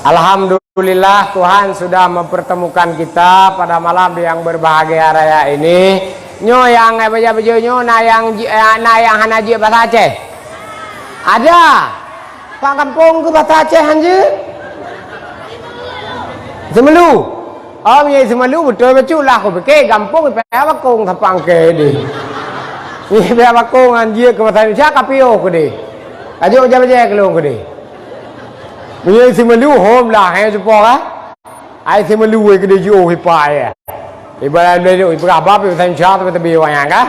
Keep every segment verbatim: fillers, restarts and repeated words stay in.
Alhamdulillah, Tuhan sudah mempertemukan kita pada malam yang berbahagia raya ini. Nyoe nyang, eh, baja-baja nyoe na nyang ji-, eh, na nyang hana jeuet bahasa Aceh? Ada. Pak gampông keu bahasa Aceh han jeuet? Seumelu. Oh, meunyoe Seumelu beutôi bacut lah, kupike gampông ipeuhah bakong sapang keu deh. Ipeuhah bakong han jeuet keu bahasa Indonesia ka piôh keu deh. Ka jeuet baja-baja keu lôn keu deh. Meunyoe Seumelu hom lah, hai cupo ka? Ai Seumelu wei keudeh jiôh ipa ya. Ibarat lé ipeugah bab ipeugah seunsya teubé-teubé awak nyan ka.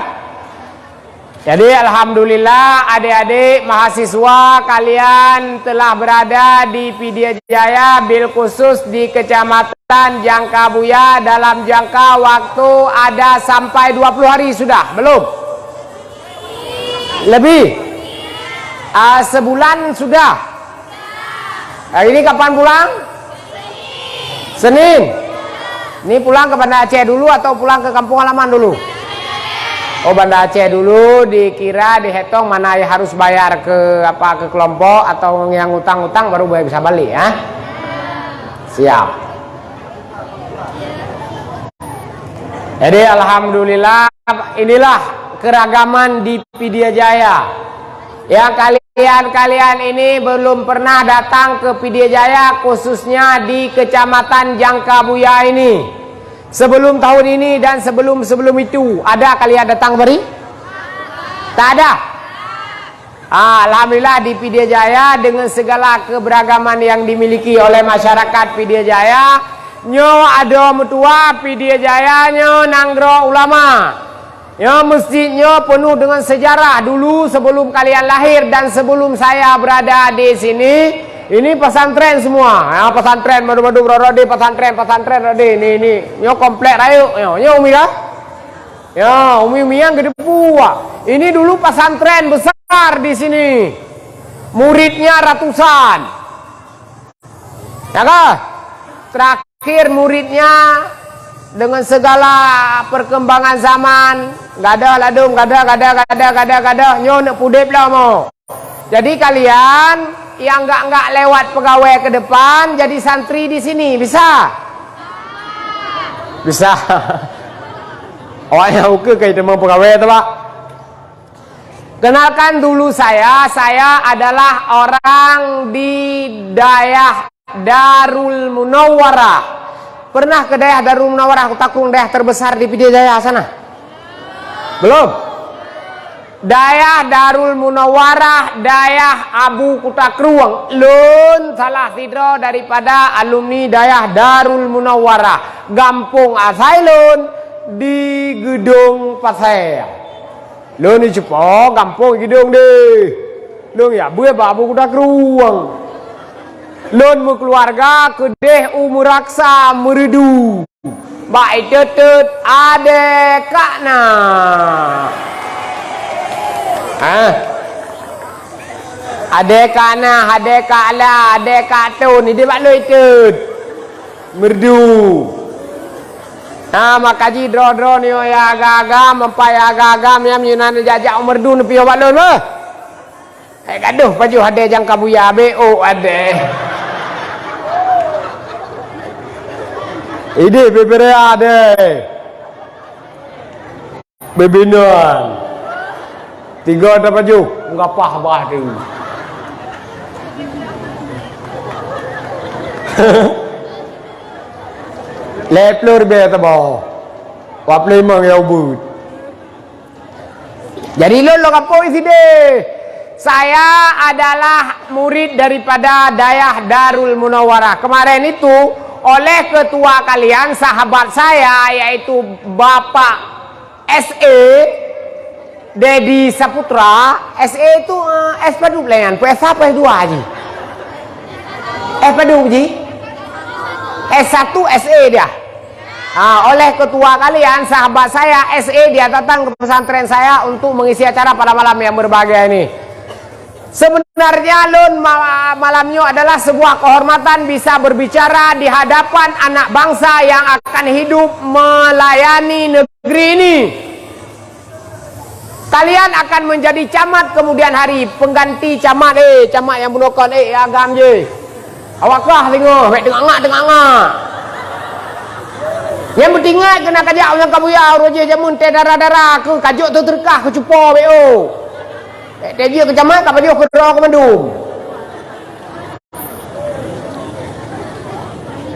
Jadi alhamdulillah adik-adik mahasiswa kalian telah berada di Pidie Jaya, bil khusus di Kecamatan Jangkabuya dalam jangka waktu ada sampai dua puluh hari sudah, belum? Lebih? Ah, sebulan sudah. Hari ini kapan pulang? Senin. Ni pulang ke Banda Aceh dulu atau pulang ke kampung halaman dulu? Oh, Banda Aceh dulu, dikira, dihitung mana yang harus bayar ke apa, ke kelompok atau yang utang-utang baru boleh bisa balik, ya. Siap. Jadi alhamdulillah, inilah keragaman di Pidie Jaya. Yang kalian-kalian ini belum pernah datang ke Pidie Jaya, khususnya di Kecamatan Jangkabuya ini. Sebelum tahun ini dan sebelum-sebelum itu, ada kalian datang kemari? Tak ada. Ah, alhamdulillah di Pidie Jaya dengan segala keberagaman yang dimiliki oleh masyarakat Pidie Jaya, nyoe adoe meutuah Pidie Jaya nyoe nanggroe ulama. Nyoe masjid nyoe penuh dengan sejarah. Dulu sebelum kalian lahir dan sebelum saya berada di sini, ini pesantren semua. Ya, pesantren madu-madu berada di pesantren, pesantren ada di ni ni. Nyoe komplek rayeuk nyoe. Nyoe umi kah? Ya, umi-umi nyang geudeubuak. Ini dulu pesantren besar di sini. Muridnya ratusan. Ya kah? Terakhir muridnya dengan segala perkembangan zaman, gadoh ladum, gadoh, gadoh, gadoh, gadoh, gadoh, nyoe neuk pudeb lah mo. Jadi kalian yang enggak-enggak lewat pegawai ke depan jadi santri di sini, bisa? Bisa. Awak nyang ukeue kai teuma pegawai tu, Pak. Kenalkan dulu saya, saya adalah orang di dayah Darul Munawwarah. Pernah ke dayah Darul Munawwarah, Kuta Krueng, dayah terbesar di Pidie Jaya sana? Belum? Dayah Darul Munawwarah, dayah Abu Kuta Krueng. Lôn salah sidroe daripada alumni dayah Darul Munawwarah. Gampông asai lôn di Geudong Pasè. Lôn di Cupo, gampông Geudong deh. Lôn ya beuet bak Abu Kuta Krueng. Lôn meukeuluwarga keudeh u Meuraksa, Meureudu. Bak iteuteut Adé Kakna. Hah? Adé Kakna, Adé Kakla, Adé Katon, ideh bak lôn iteuteut. Meureudu. Ha, maka jih droe-droe nyoe ya agam-agam, meupai agam-agam, nyang meunan jak-jak u Meureudu neupiôh bak lôn, beuh. Hai gadoh pajoh Adé Jangkabuya, B O Adé. Ideh bebere Adé. Bebinan. Tiga tapajoh, gapah bah tu. Lhèe plôh ribèe saboh. Dua puluh lima ya ubit. Jadi lôn lôn gampông sideh. Saya adalah murid daripada Dayah Darul Munawwarah. Kemarin itu oleh ketua kalian, sahabat saya, yaitu Bapak S E, Dedi Saputra, S E itu, eh, S padub layan, S satu, S dua ji. S padub ji. S satu S E dia. Ha, oleh ketua kalian, sahabat saya, S E, dia datang ke pesantren saya untuk mengisi acara pada malam yang berbahagia ini. Sebenarnya lôn ma-, malam nyoe adalah sebuah kehormatan bisa berbicara di hadapan anak bangsa yang akan hidup melayani negeri ini. Kalian akan menjadi camat kemudian hari, pengganti camat, eh, camat nyang bunoe kon, eh, agam je. Awak kah singoh, bèk teungak-ngak, teungak-ngak. Nyang peutinggai keunan kajak u Jangkabuya, uroe jih jameun teuh dara-dara, keu kajok teuh teureukah, keu cupo bèk o. Bèk teuh jih keu camat, ka pajoh keu droe keu mandum.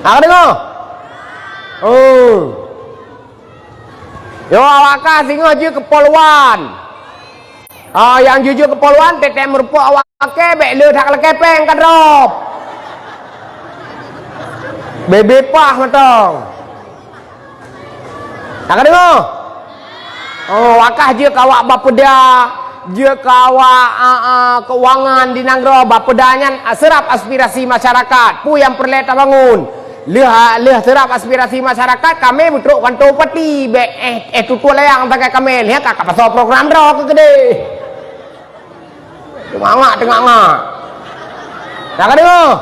Ha, ka deungoe? Oh. Yo, awak kah singoh jeuet keu polwan. Ah, nyang jujur keu polwan, teuntèe meurumpok awak kèe, bèk le that lakèe pèng ka drop. Bèk-bèk pah mantong. Nah, ka deungoe? Oh, awak kah jeuet keu awak bapeda, jeuet keu awak, ah, ah, keuangan di nanggroe, bapeda nyan, ah, seurap aspirasi masyarakat. Peue nyang peureulèe tabangun? Lheueh, lheueh seurap aspirasi masyarakat, kami meutrok kanto bupati, bèk, eh, eh, tutoe layang sagai kami, lheueh ka, ka pasoe program droe keu keudéh. Teungak-ngak, teungak-ngak. Dah ka deungoe?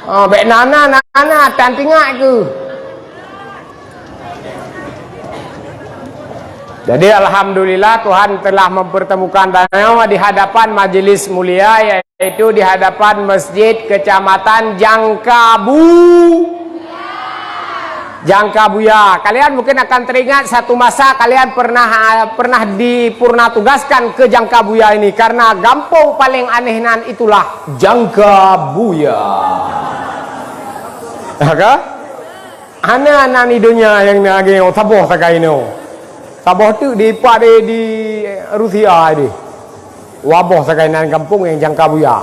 Oh, bèk na na, na na, tan teungak keuh. Jadi, alhamdulillah, Tuhan telah mempertemukan tanyoe di hadapan majelis mulia, yaitu di hadapan Masjid Kecamatan Jangkabu-, Jangkabuya. Kalian mungkin akan teringat satu masa kalian pernah, pernah dipurna tugaskan ke Jangkabuya ini, karena gampông paling aneh nan itulah Jangkabuya. Ya kan? Hana nan di donya nyang na lagèe nyoe, saboh sagai nyoe. Saboh teuk di pat di, di Rusia di. Waboh sagai nan gampông nyang Jangkabuya.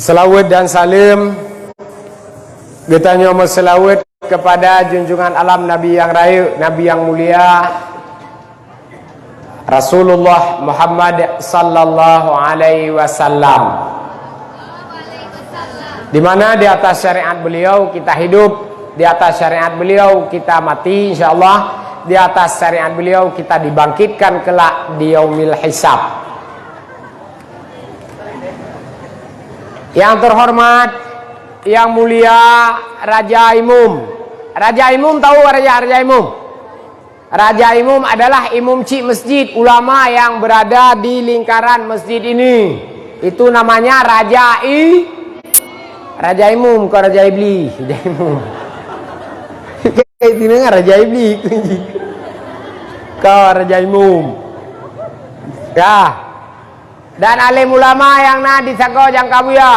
Selawat dan salam geutanyoe meuselawat kepada junjungan alam Nabi nyang rayeuk, Nabi nyang mulia, Rasulullah Muhammad sallallahu alaihi wasallam. Di mana di atas syariat beliau kita hidup, di atas syariat beliau kita mati, insya Allah, di atas syariat beliau kita dibangkitkan kelak di yaumil hisab. Yang terhormat, yang mulia Raja Imum. Raja Imum tahu Raja, Raja Imum? Raja Imum adalah imum cik masjid, ulama yang berada di lingkaran masjid ini. Itu namanya Raja I-, Raja Imum, bukan Raja Iblis. Raja Imum. Kayak sini kan Raja Iblis. Kau Raja Imum. Ya. Dan alim ulama yang na di sagoe Jangkabuya.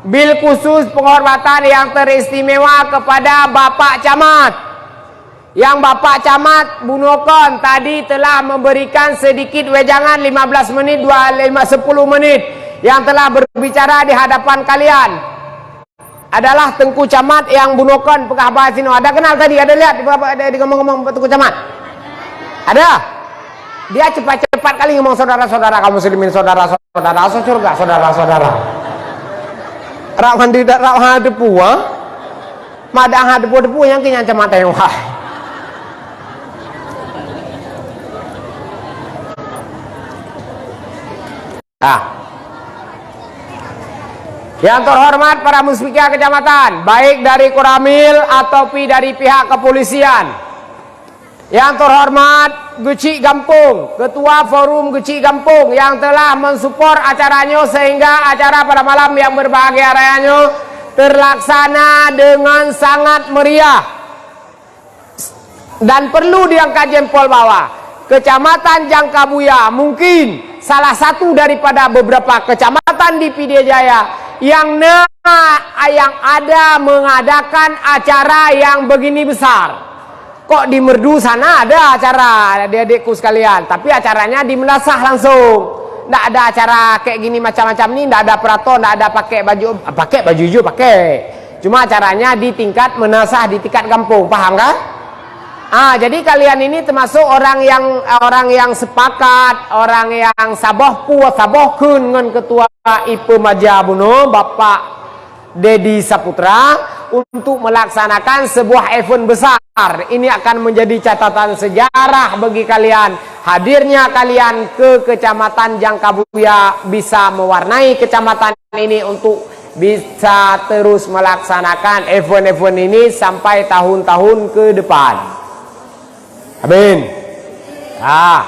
Bil khusus penghormatan yang teristimewa kepada Bapak Camat. Yang Bapak Camat bunoe kon tadi telah memberikan sedikit wejangan lima belas menit, dua, lima, sepuluh menit yang telah berbicara di hadapan kalian. Adalah Teungku Camat nyang bunoe kon peugah haba sinoe. Ada kenal tadi? Ada lihat di, di, di ngomong-ngomong Teungku Camat? Ada? Dia cepat-cepat kali ngomong, "Saudara-saudara kaum muslimin, saudara-saudara, asal surga, saudara-saudara." Rap handi dak rap ha depu, ha? Madah ha depu-depu nyang keu nyang Camat teuh, wah. Ah. Yang terhormat para muspika kecamatan, baik dari Koramil atau pi dari pihak kepolisian. Yang terhormat Geuchik Gampông, Ketua Forum Geuchik Gampông yang telah mensupport acara nyoe sehingga acara pada malam yang berbahagia raya nyoe terlaksana dengan sangat meriah. Dan perlu diangkat jempol bahwa Kecamatan Jangkabuya mungkin salah satu daripada beberapa kecamatan di Pidie Jaya yang na, yang ada mengadakan acara yang begini besar. Kok di Merdu sana ada acara, adik-adikku sekalian, tapi acaranya di Meunasah langsung. Ndak ada acara kayak gini macam-macam ni, ndak ada peraton, ndak ada pakai baju, pakai baju hijau pakai. Cuma acaranya di tingkat Meunasah, di tingkat gampông, paham kan? Ah, jadi kalian ini termasuk orang yang, orang yang sepakat, orang yang saboh pue, saboh kheun ngon ketua I P E Maja bunoe, Bapak Dedi Saputra, untuk melaksanakan sebuah event besar. Ini akan menjadi catatan sejarah bagi kalian. Hadirnya kalian ke Kecamatan Jangkabuya bisa mewarnai kecamatan ini untuk bisa terus melaksanakan event-event ini sampai tahun-tahun ke depan. Amin. Ah.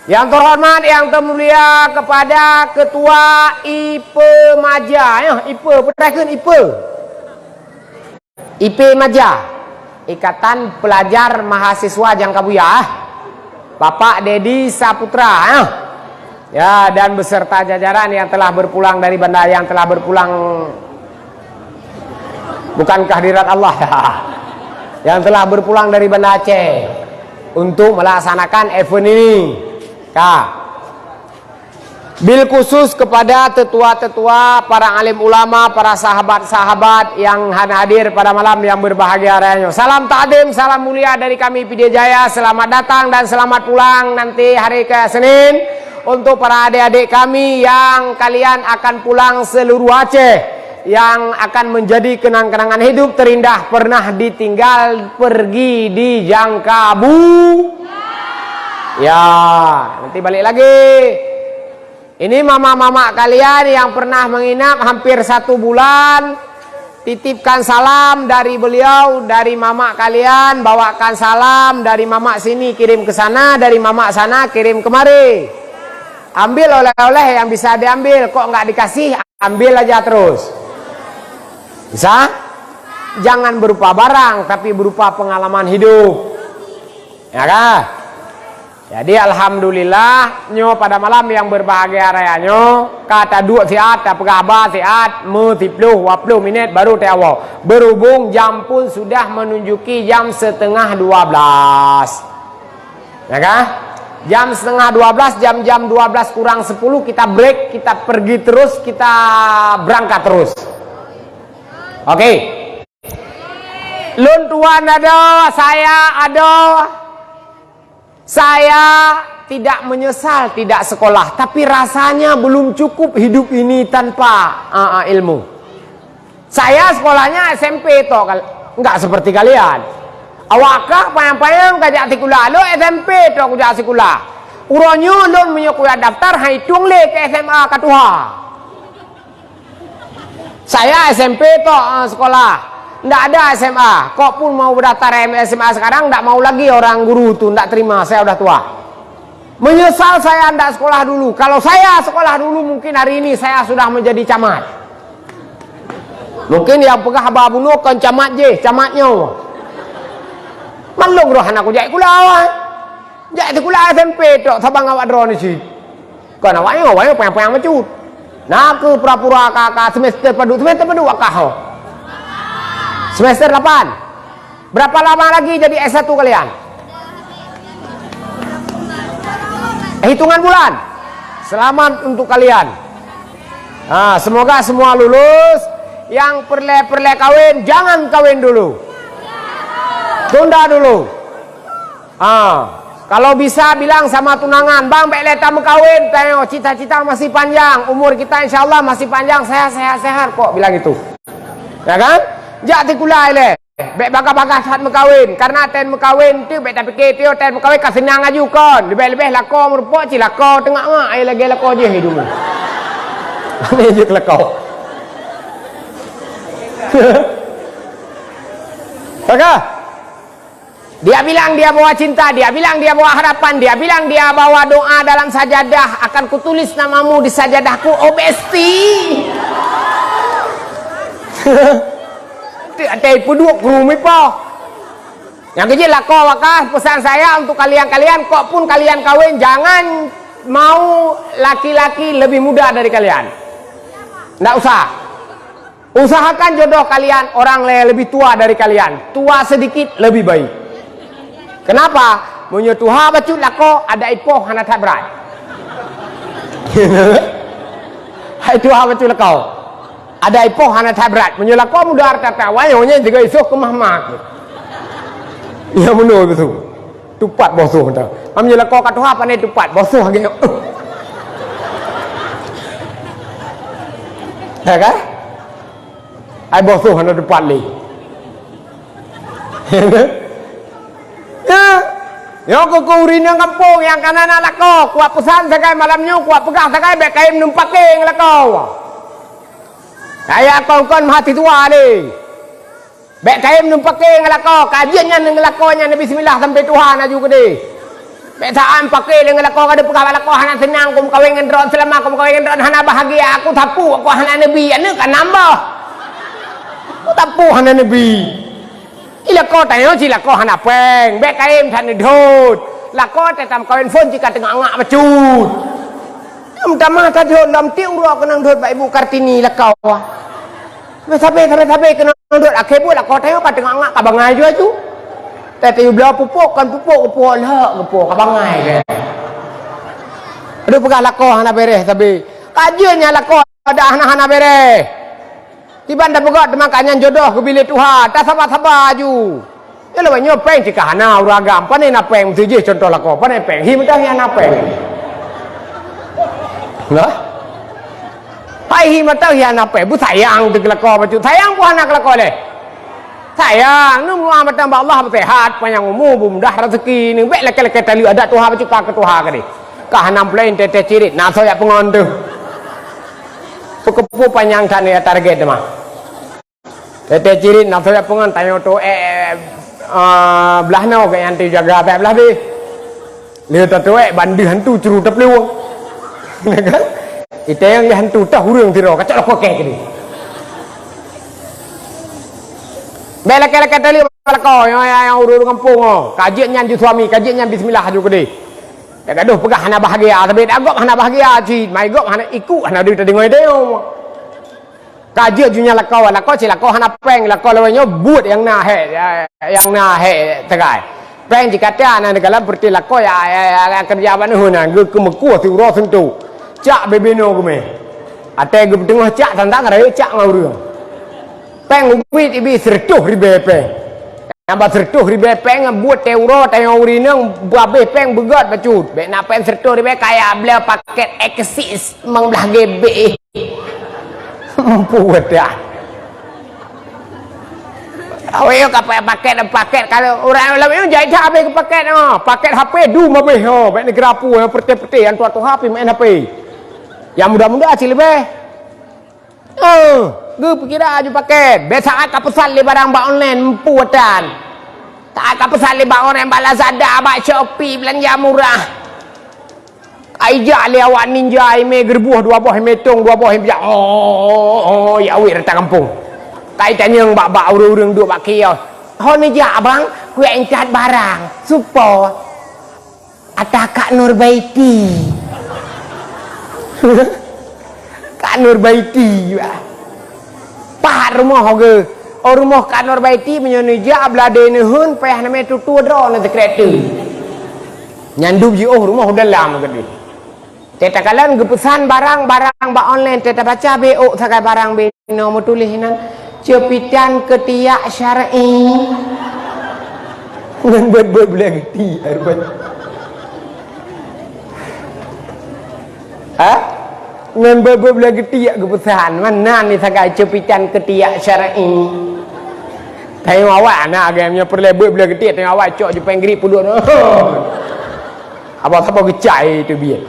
Yang terhormat, yang termulia kepada Ketua I P E Maja, ya, I P E, peugah kheun I P E. I P E Maja, Ikatan Pelajar Mahasiswa Jangkabuya, Bapak Dedi Saputra, ya. Ya, dan beserta jajaran yang telah berpulang dari bandar, yang telah berpulang, bukan kehadirat Allah, yang telah berpulang dari Banda Aceh untuk melaksanakan event ini. Ka. Bil khusus kepada tetua-tetua, para alim ulama, para sahabat-sahabat yang han hadir pada malam yang berbahagia raya nyoe. Salam takdim, salam mulia dari kami Pidie Jaya. Selamat datang dan selamat pulang nanti hari ke Senin. Untuk para adik-adik kami yang kalian akan pulang seluruh Aceh, yang akan menjadi kenang-kenangan hidup terindah pernah ditinggal pergi di Jangkabu. Ya, nanti balik lagi. Ini mama-mama kalian yang pernah menginap hampir satu bulan. Titipkan salam dari beliau, dari mama kalian, bawakan salam dari mama sini kirim ke sana, dari mama sana kirim kemari. Ambil oleh-oleh yang bisa diambil, kok nggak dikasih, ambil aja terus. Bisa? Jangan berupa barang, tapi berupa pengalaman hidup. Ya kah? Jadi, alhamdulillah, nyoe pada malam yang berbahagia raya nyoe, ka taduek siat, tapeugah haba siat, meusiploh, dua ploh minit baru tawoe. Berhubung jam pun sudah menunjuki jam setengah dua belas. Ya kah? Jam setengah dua belas, jam-jam dua belas kurang sepuluh kita break, kita pergi terus, kita berangkat terus. Oke. Lôn tuan adoe, saya adoe. Saya tidak menyesal tidak sekolah, tapi rasanya belum cukup hidup ini tanpa, a, a, ilmu. Saya sekolahnya S M P tok, kal-, enggak seperti kalian. Awak kah panyang-panyang ka jak sikula, lôn S M P tok kujak sikula. Uroe nyoe lôn meunyoe kujak daftar, han itueng lé keu S M A ka tuha. Saya S M P tok, eh, sekolah. Ndak ada S M A. Kok pun mau daftar S M A sekarang, ndak mau lagi orang guru tu, ndak terima, saya udah tua. Menyesal saya ndak sekolah dulu. Kalau saya sekolah dulu, mungkin hari ini saya sudah menjadi camat. Mungkin nyang peugah haba bunoe kon camat jih, camat nyoe. Malum roh aneuk kujak sikula, wah. Jak sikula S M P tok saban awak droeneuh cit. Kon awak nyoe, awak nyoe panyang-panyang bacut. Na kheueh pura-pura ka, ka semester padum, semester padum awak kah ho? Semester lapan. Berapa lama lagi jadi S satu kalian? Hitungan bulan. Selamat untuk kalian. Ha, semoga semua lulus. Yang peureulée-peureulée kawin, jangan kawin dulu. Tunda dulu. Ha, kalau bisa bilang sama tunangan, "Bang, bék lé tameukawen, tanyoe cita-cita masih panjang, umur kita insya Allah masih panjang, sehat-sehat, sehat kok," bilang itu. Ya kan? Jak sikula ilée. Bék bagah-bagah that meukawen, karena tan meukawen tu bék tapike tu tan meukawen ka seunang laju kon. Leubeh-leubeh lakoe meurumpok cit lakoe teungoh-ngoh, ai lagée lakoe jih hidup. Aneh jih lakoe. Ya kan? Dia bilang dia bawa cinta, dia bilang dia bawa harapan, dia bilang dia bawa doa dalam sajadah, "Akan kutulis namamu di sajadahku, oh bestie." Ti até peuduek kru mipo. Nyang keujeuet lakoe wakah, pesan saya untuk kalian-kalian, kok pun kalian kawin, jangan mau laki-laki lebih muda dari kalian. Ndak usah. Usahakan jodoh kalian orang le-, lebih tua dari kalian. Tua sedikit lebih baik. Kenapa? Meunyoe tuha bacut lakoe, adak ipoh hana that brat. Hai tuha bacut lakoe, adak ipoh hana that brat. Meunyoe lakoe muda rata-rata, wayang nyan tiga isoh keumah mak. Ya beuna betul. Tupat bosoh dah. Meunyoe lakoe ka tuha pandai tupat bosoh lagée. Ya kan? Ai bosoh hana tupat lé. Ya. Nyoe keuh ureueng nyang gampông nyang kana na lakoe, kuat peusan sagai malam nyoe, kuat peugah sagai bék kayém numpakeng lakoe. Kaya kon-kon mahasiswa lé. Bék kayém numpakeng lakoe, kajian nyan ngon lakoe nyan bismillah sampai tuha laju keudeh. Bèk saát paké lé ngon lakoe, ka dipeugah bak lakoe hana seunang, ku meukawen ngon droe, seulama ku meukawen ngon droe hana bahagia, ku sapeue ku hana neubi, aneuk ka nambah. Ku sapeue hana neubi. Di lakoe tanyoe cit lakoe hana péng, bèk kayém that neudhôt. Lakoe teuh tameukawen phôn cit ka teungak-ngak bacut. Meutamah tadhôt lom tiep uroe keunong dhôt bak Ibu Kartini lakoe. Sabé, sabé, sabé, sabé keunong dhôt, akhé buet lakoe tanyoe ka teungak-ngak ka bangai aju-aju. Teuh tayue bloe pupuk, kon pupuk geupuwoe lhok geupuwoe ka bangai keu. Aduh peugah lakoe hana bèrèh sabé. Ka jeuet nyan lakoe dah hana, hana bèrèh. Kiban tapeugah teuma ka nyan jodoh geubi lé Tuhan, tasaba-saba aju. Nyoe lôn nyoe péng cit ka hana ureueng agam, pane na péng, meuseujih cuntoh lakoe, pane péng, hi meuteumèe hana péng. Nah. Hai hi mata hi hana péng, beusayang teuh keu lakoe bacut, sayang pun hana keu lakoe lé. Sayang, neumeudoa mata bak Allah beuseuhat, panyang umu, beumudah raseuki, neubèk lakèe-lakèe tali adat tuha bacut ka keu tuha keudéh. Ka hana peulaén teuh-teuh cirit, na soe jak peungon teuh. Peukeupeue panyang that nyan target teuma. Teuh-teuh cirit na soe jak peungon, tanyoe teuh, eh, eh, ah, blah noe geuh nyang teujaga bèk blah beh. Lheueh tatuek bandeuh hantu curu taplueng. Kan? Itayang lé hantu tah ureueng sidroe kacok lakoe kèe keudéh. Bèk lakèe-lakèe tali lakoe nyang, nyang, nyang ureueng kampung oh. Ka jeuet nyan ju suami, ka jeuet nyan bismillah aju keudéh. Dak gadoh peugah hana bahagia, tapi dak gob hana bahagia cit, mai gob hana ikuk, hana deuh tadeungoe-deungoe. Ka jeuet ju nyan lakoe, lakoe cit lakoe hana péng, lakoe lawét nyoe buet nyang na hék, nyang na hék teugai. Péng jikata na dalam peureute lakoe ya, ya, ya, ya, keureuja bak neuheun na, geu-, geumeukueh siuroe seuntu. Cak bebe noe geumé. Até geupeudeuh cak tantang rayeuk cak ngon ureueng. Péng ubit ibi sireutôh ribèe péng. Nyang ba sireutôh ribèe péng buet teuh uroe tanyoe ureueng inong babeh péng beugöt bacut. Bèk na péng sireutôh ribèe kaya bloe paket eksis limong blaih GB. Mampu dah. Awak ka pakai paket, paket kalau orang lalu jai dah habis ke paket ha. Paket HP dum habis ha. Baik negara pu ha, perte-perte yang tua-tua HP main HP. Yang muda-muda cil lebih. Eh, geupikira aju paket. Biasa ka pesan le barang bak online empu atan. Tak ka pesan le bak online bak Lazada, bak Shopee belanja murah. Ka ijak lé awak ninja imé geureuboh dua boh imé tong, dua boh imé jak. Oh, oh, oh, ya wéh rata kampung. Ka itanyong bak, bak ureueng-ureueng duek bak kios. Ho neujak abang, kuyak intat barang. Supo. Ata Kak Nurbaiti. Kak Nurbaiti bah. Pahat rumoh geuh. Oh rumoh Kak Nurbaiti meunyoe neujak beulade neuheun payah namé tutoe droe neusikrek tu. Nyan dub jiôh rumoh dalam keudeh. Teuh takalon geupeusan barang-barang bak online, teuh tabaca beh ôk sagai barang beh inoe meutuléh inan ceupitan keutiyak syar'i. Ngon buet-buet bulèe geuti, Arban. Ha? Ngon buet-buet bulèe geuti jak geupeusan. Mana ni sagai ceupitan keutiyak syar'i. Tayong awak na agam nyang peureulèe buet bulèe geuti, tayong awak cok jupeng gri puluh. Apa sapa geucai tu biet.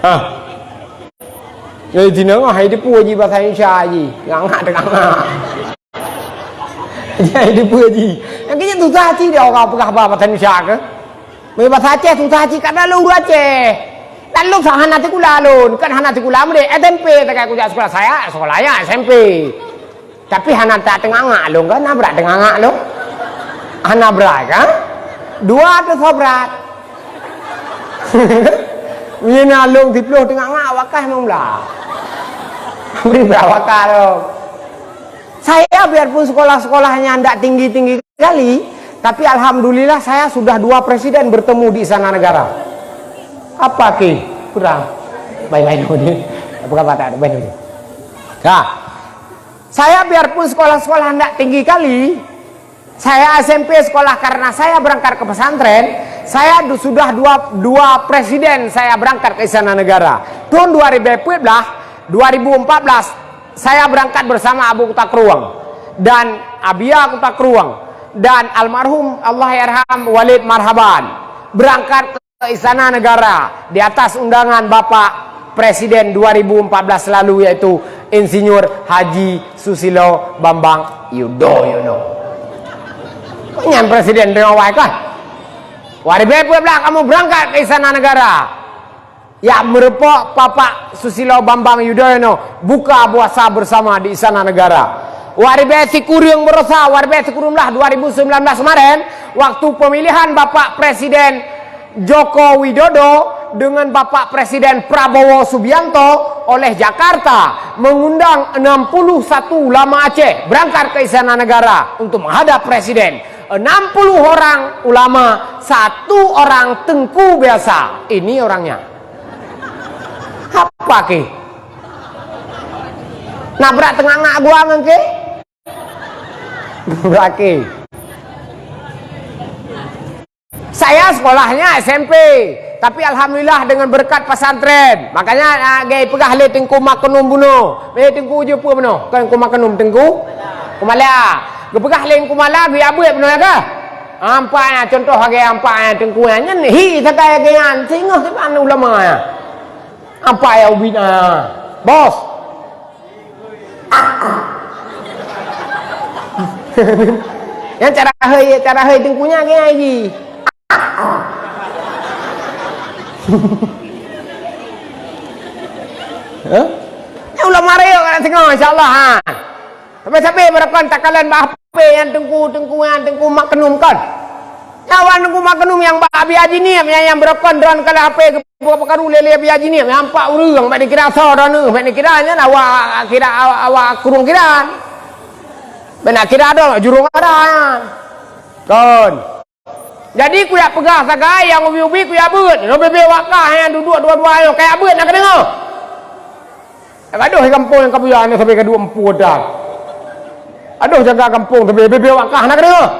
Ha. Nyang di Cina hai depu ji bahasa Indonesia ji. Ngak-ngak tengah ngak. Hai depu ji. Nyang kejak susah ji dia orang peugah bahasa Indonesia ke? Mei bahasa Aceh susah ji, kadang lu ureueng Aceh. Dan lu sah hana sikula lôn, kan hana sikula meudeh S M P takai kujak sikula saya, sikula ya S M P. Tapi hana that teungangak lôn kan, na brat teungangak lôn. Hana brat kan? Dua tu sobrat. Mina lôn siplôh teungangak, wakah limong blah. Beri brat wakah lôn. Saya biarpun sekolah-sekolahnya ndak tinggi-tinggi kali, tapi alhamdulillah saya sudah dua presiden bertemu di Istana Negara. Apa ke? Kurang. Baik-baik dulu ni. Apa kata tak ada? Baik dulu. Dah. Saya biarpun sekolah-sekolah ndak tinggi kali, saya S M P sekolah karena saya berangkat ke pesantren, saya du-, sudah dua, dua presiden saya berangkat ke Istana Negara. Tahun dua ribu empat belas, dua ribu empat belas, saya berangkat bersama Abu Kuta Krueng dan Abia Kuta Krueng dan almarhum Allahyarham Walid Marhaban berangkat ke Istana Negara di atas undangan Bapak Presiden dua ribu empat belas lalu, yaitu Insinyur Haji Susilo Bambang Yudhoyono. Nyan presiden teungoh awai kan? Wari bèe peuet blah kamoe beurangkat keu Istana Negara. Jak meurumpok Bapak Susilo Bambang Yudhoyono buka puasa bersama di Istana Negara. Wari bèe sikureueng baroesa, wari bèe sikureueng blah dua ribu sembilan belas kemarin, waktu pemilihan Bapak Presiden Joko Widodo dengan Bapak Presiden Prabowo Subianto oleh Jakarta mengundang enam puluh satu ulama Aceh berangkat ke Istana Negara untuk menghadap Presiden. Enam puluh orang ulama, satu orang teungku biasa. Ini orangnya. Apa ke? Nabrak teungak-ngak gua ngon ke? Nabrak ke? Saya sekolahnya S M P, tapi alhamdulillah dengan berkat pesantren. Makanya, ah, geupeugah lé Teungku Maknum bunoe. Eh, Teungku je peue bunoe? Kon Teungku Maknum, Teungku Kumala. Geupeugah lé Teungku Kumala, geujak beuet bunoe ya kah? Ampak ya, contoh lagèe ampak ya, Teungku ya. Nyan hi sakai lagèe nyan, singoh kiban ulama ya. Ampak ya ubit ya. Bos. Nyan cara hai, cara hai Teungku nyan lagèe nyan ji. Hah? Nyan ulama rayeuk ka singoh, insya Allah, ha. Sabe-sabe barokon takalon bak H P nyan Teungku, Teungku nyan, Teungku Maknum kan. Nyan wan Teungku Maknum nyang bak Abi Haji Niem, nyang, nyang barokon droeneuh kalon H P geupeugah peukaru lé-lé Abi Haji Niem, nyang ampak ureueng, bèk dikira soe droeneuh, bèk dikira nyan awak kira, awak, awak kurung kiran. Bèk nak kira droe, jurông ada nyan. Kon. Jadi, kujak peugah sagai nyang ubi-ubi kujak beuet. Nyoe bebe wakah nyang duduek dua-dua nyoe, kajak beuet na kadeungoe. Adoh, gampông nyang kabuya nyoe sabe kaduek empu dah. Adoh, jaga gampông sabe bebe wakah na kadeungoe.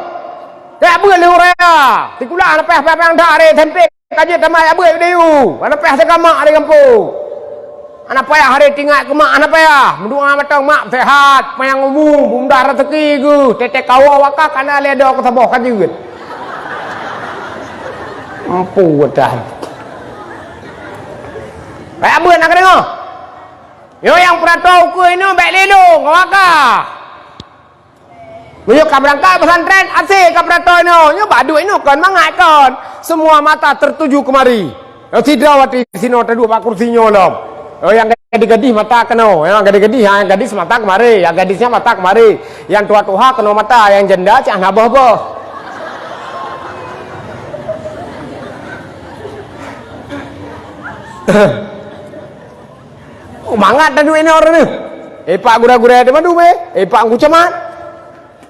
Kajak beuet lé ureueng raya. Sikula leupah payah-payah that, are S M P ka jeuet tamat jak beuet di U. Leupah seugama di gampông. Hana payah, hari tinggai keu mak hana payah. Meudoa mantong mak seuhat, panyang umu, mudah raseuki geuh. Teutek kawa wakah kana lé doe keu saboh ka jeuet. Empu dah. Bèk abeuet na kadeungoe. Nyoe nyang peurato ukeue inoe bèk lé lôn ngon wakah. Meunyoe ka beurangkat pesantren, aséh ka peurato inoe. Nyoe bak duek inoe kon, mangat kon. Semua mata tertuju kemari. Nyoe sidroe watèe sinoe taduek bak kursi nyoe lom. Oh, nyang gadih-gadih mata keunoe. Nyang gadih-gadih, nyang gadis mata kemari. Nyang gadis nyan mata kemari. Nyang tuha-tuha keunoe mata. Nyang janda cit hana boh-boh. Oh, mangat taduek inoe ureueng nyoe. Eh, pak gurèe-gurèe di mandum, eh. Eh, pak Teungku Camat.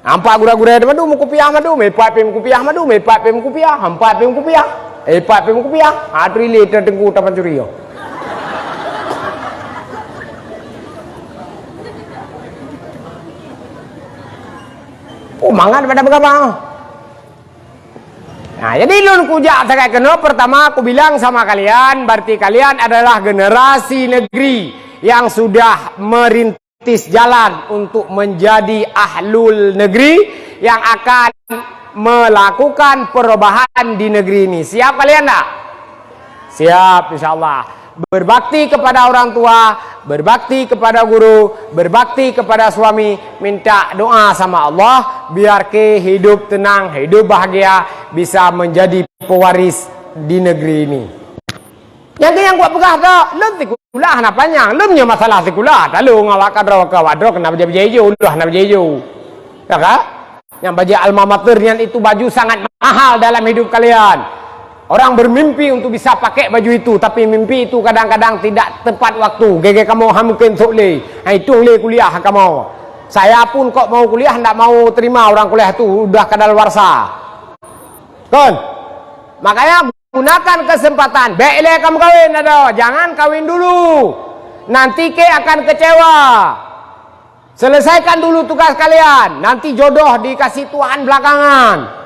Ampak gurèe-gurèe di mandum meukupiah mandum, eh, pat pih meukupiah mandum, eh, pat pih meukupiah, ampat pih meukupiah, eh, pat pih meukupiah. Ha, tu ilèe teungku tapancuri nyoe. Oh, mangat pada beugabang. Nah, jadi lôn kujak sagai keunoe, pertama kubilang sama kalian, berarti kalian adalah generasi negeri yang sudah merintis jalan untuk menjadi ahlul negeri yang akan melakukan perubahan di negeri ini. Siap kalian tak? Siap, insya Allah. Berbakti kepada orang tua, berbakti kepada guru, berbakti kepada suami, minta doa sama Allah, biar ke hidup tenang, hidup bahagia, bisa menjadi pewaris di negeri ini. Nyang keu nyang kupeugah tu, lôn sikula hana panyang, lôn nyoe masalah sikula, lalu ngon awak kadroe, awak droe keuneuk bajèe-bajèe ijo, ulah hana bajèe ijo. Ya kan? Nyang bajèe alma mater nyan itu baju sangat mahal dalam hidup kalian. Orang bermimpi untuk bisa pakai baju itu, tapi mimpi itu kadang-kadang tidak tepat waktu. Gege kamoe han mungken sok lé. Ha, itu lé kuliah kamoe. Saya pun kok mau kuliah, ndak mau terima orang kuliah tu udah kadaluarsa. Kon. Makanya gunakan kesempatan. Bèk ilèe kamoe kawin, adoh. Jangan kawin dulu. Nanti ke akan kecewa. Selesaikan dulu tugas kalian, nanti jodoh dikasih Tuhan belakangan.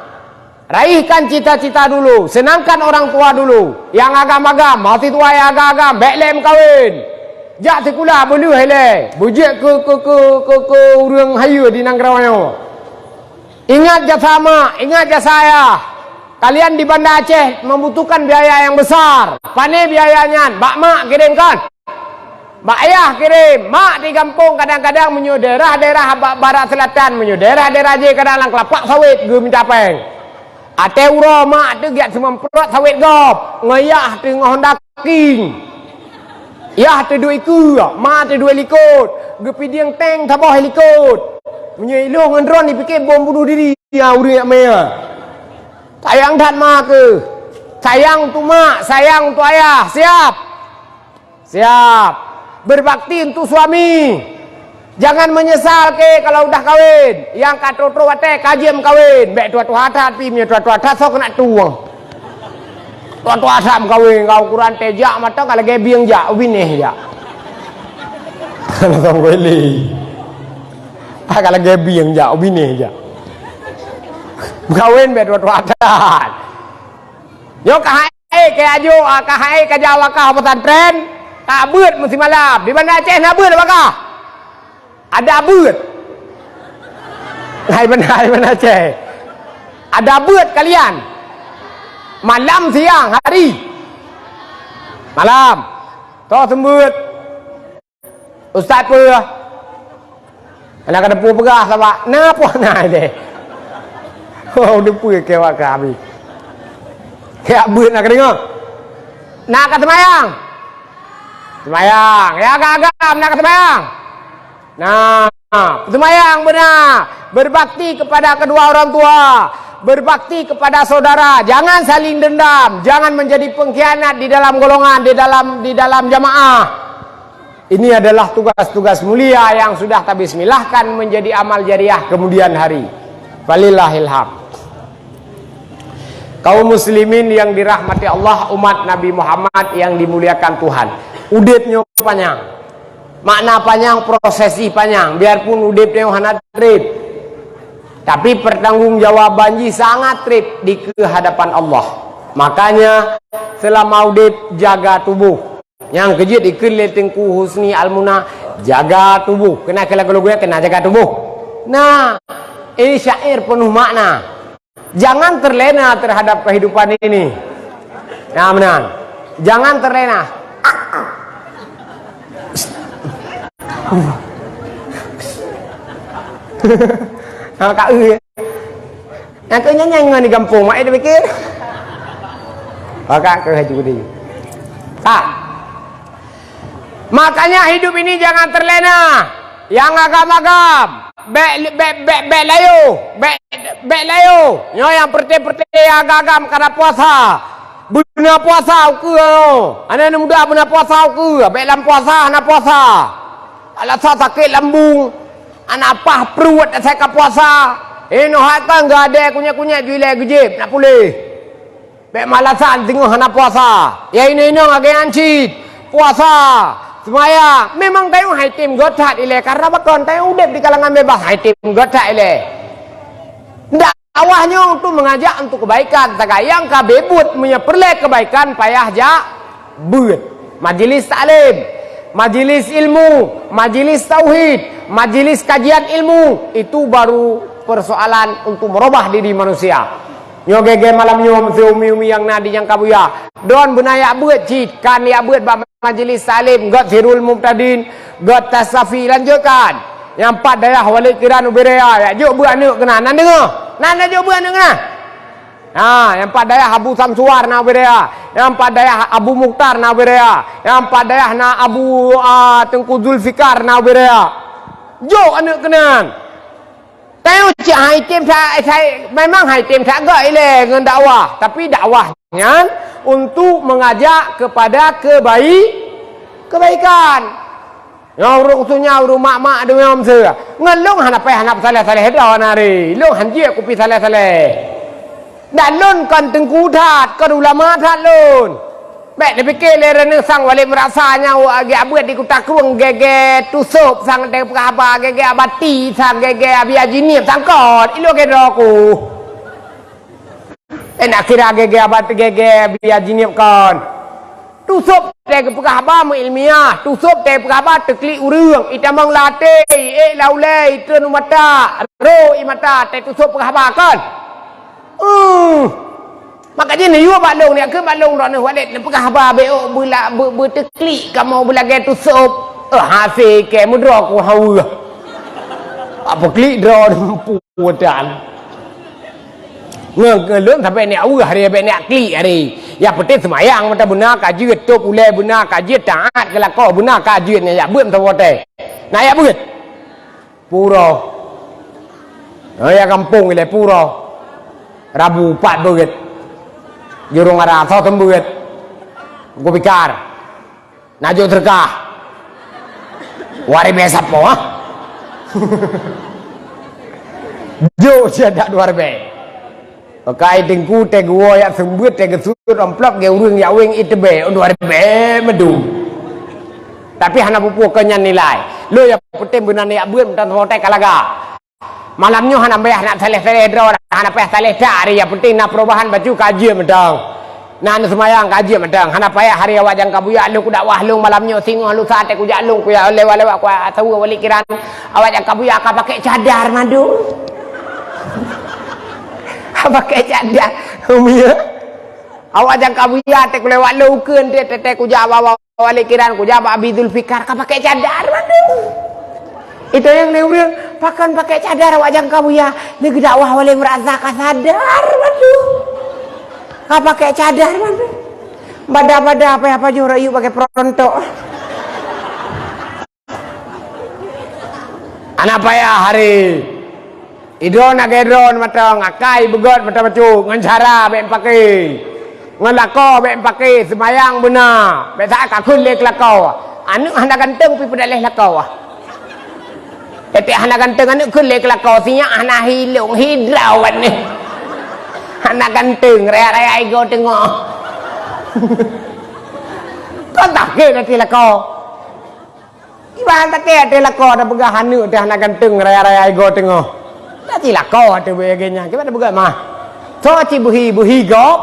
Raihkan cita-cita dulu, senangkan orang tua dulu. Nyang agam-agam, mahasiswa nyang agam-agam, bèk lé meukawen. Jak sikula beuleueh ilèe, beujeuet keu, keu, keu, keu, keu ureueng hayeue di nanggroe nyoe. Ingat jasa mak, ingat jasa ayah. Kalian di Banda Aceh membutuhkan biaya yang besar. Pané biaya nyan, bak mak kirémkan. Bak ayah kirém, mak di gampông kadang-kadang meunyoe daerah-daerah ba-, barat selatan, meunyoe daerah-daerah jih kadang lam keulapak sawét geuminta péng. Até uroe mak teuh giat seumamprot sawét gob, ngon yah teungoh honda king. Yah teuh duek ikeue, ma teuh duek likot, geupidieng tank saboh likot. Meunyoe ilôn ngon droen dipike bom bunuh diri, ya ureueng jak mé. Sayang that ma keuh. Sayang untuk mak, sayang untuk ayah. Siap? Siap. Berbakti untuk suami. Jangan menyesal ke kalau udah kawin. Nyang ka trok-trok watée ka jeuem kawin. Bék tuha-tuha that pih, meunyoe tuha-tuha that soe keuneuk tueng. Tuha-tuha that meukawin, ka ukuran tée jak mata ka lagée bieng jak, u binéh jak. Langsung kuéli. Ah, ka lagée bieng jak, u binéh jak. Meukawin bék tuha-tuha that. Nyoe ka hai ka ajo, ah, ka hai ka jawa ka pesantren, ka beuet meusimalam. Di Banda Aceh na beuet apa kah? Ada beuet. Hai beuna, hai beuna Aceh. Ada beuet kalian. Malam, siang, hari. Malam. Toh seumeubeuet. Ustaz peue? Hana ka teupeu peugah sabab na peue na ilée. Oh, teupeu keu awak kami. Ya beuet na ka deungoe. Na ka seumayang. Seumayang. Ya agam-agam na ka seumayang. Nah, seumayang beuna, berbakti kepada kedua orang tua, berbakti kepada saudara, jangan saling dendam, jangan menjadi pengkhianat di dalam golongan, di dalam di dalam jamaah. Ini adalah tugas-tugas mulia yang sudah tabismillahkan menjadi amal jariah kemudian hari. Falillahilham. Kaum muslimin yang dirahmati Allah, umat Nabi Muhammad yang dimuliakan Tuhan. Udeb nyoe panyang. Makna panyang, prosesi panyang. Biarpun udeb nyoe hana treb, tapi pertanggungjawaban jih sangat treb di keuhadapan Allah. Makanya, selama udeb, jaga tubuh. Nyang keujeuet dikheun lé Teungku Husni Almuna, jaga tubuh. Keunan keu lagu-lagu nyan keunan jaga tubuh. Nah, ini syair penuh makna. Jangan terlena terhadap kehidupan ini. Nah, meunan. Jangan terlena. Ha, ka eu. Nyang keu nyan nyan ngon di gampông, mak ai tapike. Pakat keu Haji Budi. Tak. Makanya hidup ini jangan terlena. Nyang agam-agam, bék, bék, bék, bék layoh, bék, bék layoh. Nyoe nyang peureté-peureté nyang agam-agam ka na puasa. Beuna puasa ukeue nyoe. Aneuk muda beuna puasa ukeue, bék lam puasa hana puasa. Alasan sakét lambung. Hana paih pruet asai ka puasa. Inoe hai kan geuadée kunyét-kunyét ju ilée geujéb na puléh. Bék malasan teungoh hana puasa. Ya inong-inong lagée nyan cit. Puasa, seumayang, memang tanyoe hai tem gét that ilée. Karena pakon tanyoe udeb di kalangan bebas, hai tem gét that ilée. Dakwah nyoe untuk mengajak untuk kebaikan. Taga nyang ka beuet meunyoe peureulée kebaikan payah jak beuet. Majelis taklim, majelis ilmu, majelis tauhid, majelis kajian ilmu, itu baru persoalan untuk merubah diri manusia. Nyoe gée-gée malam nyoe meusé umi-umi nyang na di nyang ka buya. Droen beuna jak beuet cit, kan jak beuet bak majelis taklim, gét Sirul Mubtadin, gét Tasafi, lanjutkan. Nyang pat dayah Walid Kiran ubé raya, jak jok beuet aneuk keunan. Nan deungoe? Nan jak jok beuet aneuk keunan? Ha, nyang pat dayah Abu Samsuar na ubé raya. Nyang pat dayah Abu Mukhtar na ubé raya. Nyang pat dayah na Abu, ah, Teungku Zulfikar na ubé raya. Jok aneuk keunan. Tanyoe cit hai tem that, hai, memang hai tem that gét ilée ngon dakwah, tapi dakwah nyan untuk mengajak kepada kebai-, kebaikan. Nyoe ureueng tunya, ureueng mak-mak deungoe meusé. Ngon lôn hana payah hana peusaléh-saléh droe na ri. Lôn han jeuet kupi saléh-saléh. Dan lôn kon teungku that, kon ulama that lôn. Bék neupike lé reuneueng sang Walid Meurasa nyang u-, geujak beuet di Kuta Krueng gée-gée Tusôb sang teupeugah haba, gée-gée Abati sang, gée-gée Abi Haji Nip sang kon, ilôn keudroe ku. Eh, nak kira gée-gée Abati, gée-gée Abi Haji Nip kon. Tusôb teupeugah haba meuilmiah, Tusôb teupeugah haba teuklik ureueng, itamong lam até, iék lam ulée, itreun u mata, rô i mata, teutusôb peugah haba kon. Uh. Maka jih neuyue bak lôn, neukheun bak lôn droeneuh Walid, neupeugah haba beu-, beula-, beu-, beuteuklik kamoe beulagèe tusôb. Eh, hasé kèe meudroe ku haweueh. Apa klik droeneuh pu-, putan. Ngon lôn sampai neuk haweueh hari, sampai neuk klik hari. Nyang peunteng seumayang mantong beuna ka jeuet, tôb ulèe beuna ka jeuet, taát keu lakoe beuna ka jeuet, nyan jak beuet mantong watèe. Na jak beuet. Pura. Ha, ya gampông ilèe pura. Rabu pat beuet. Jurông ara soe teum beuet. Gubikar. Najok teuka. Dua ribèe sapo, ha? Jok siat dak dua ribèe. Pakai teungku teuh geuwoe jak seumeubeuet teuh geusuet amplop geu ureueng jak weng itebèe dua ribèe meudum. Tapi hana peue-peue keu nyan nilai. Lôn nyang peunteng beuna neujak beuet mantong watèe ka laga. Malam nyoe hana payah nak saleh-saleh droe, hana payah saleh that, nyang peunteng na peurubahan bacut ka jeuet mantong. Na neuseumayang ka jeuet mantong, hana payah hari awak nyang ka buya lôn kudakwah lôn malam nyoe singoh lusa teuh kujak lôn kujak lewat-lewat kuasaweue Walid Kiran. Awak nyang ka buya ka pakai cadar mandum. Ka pakai cadar. Umi ya. Awak nyang ka buya teuh kulewat lôn ukeue teuh teuh kujak bawa Walid Kiran kujak bak Abi Zulfikar ka pakai cadar mandum. Itu nyang lé ureueng pakon pakai cadar awak nyang ka buya. Lé geudakwah Walid Murazza ka sadar mandum. Ka pakai cadar mandum. Bada-bada apa-apa jih rakyat pakai perontok. Hana payah hari. Idroe na gèt droe mantong, akai beugöt mantong bacut, ngon cara bèk meupaké. Ngon lakoe bèk meupaké, seumayang beuna, bèk that ka kheun lé keu lakoe. Aneuk hana ganteng pih peudaléh lakoe. Etek hana ganteng aneuk kheun lé keu lakoe, sinyak hana hilong, hidrawan ni. Hana ganteng, raya-raya igoe teungoh. Kon takheun até lakoe. Iban takheun até lakoe tapeugah aneuk teuh hana ganteng raya-raya igoe teungoh. Dak ci lakoe teuh beu lagèe nyan, kiban tapeugah mah. Soe ci beuhi, beuhi gob.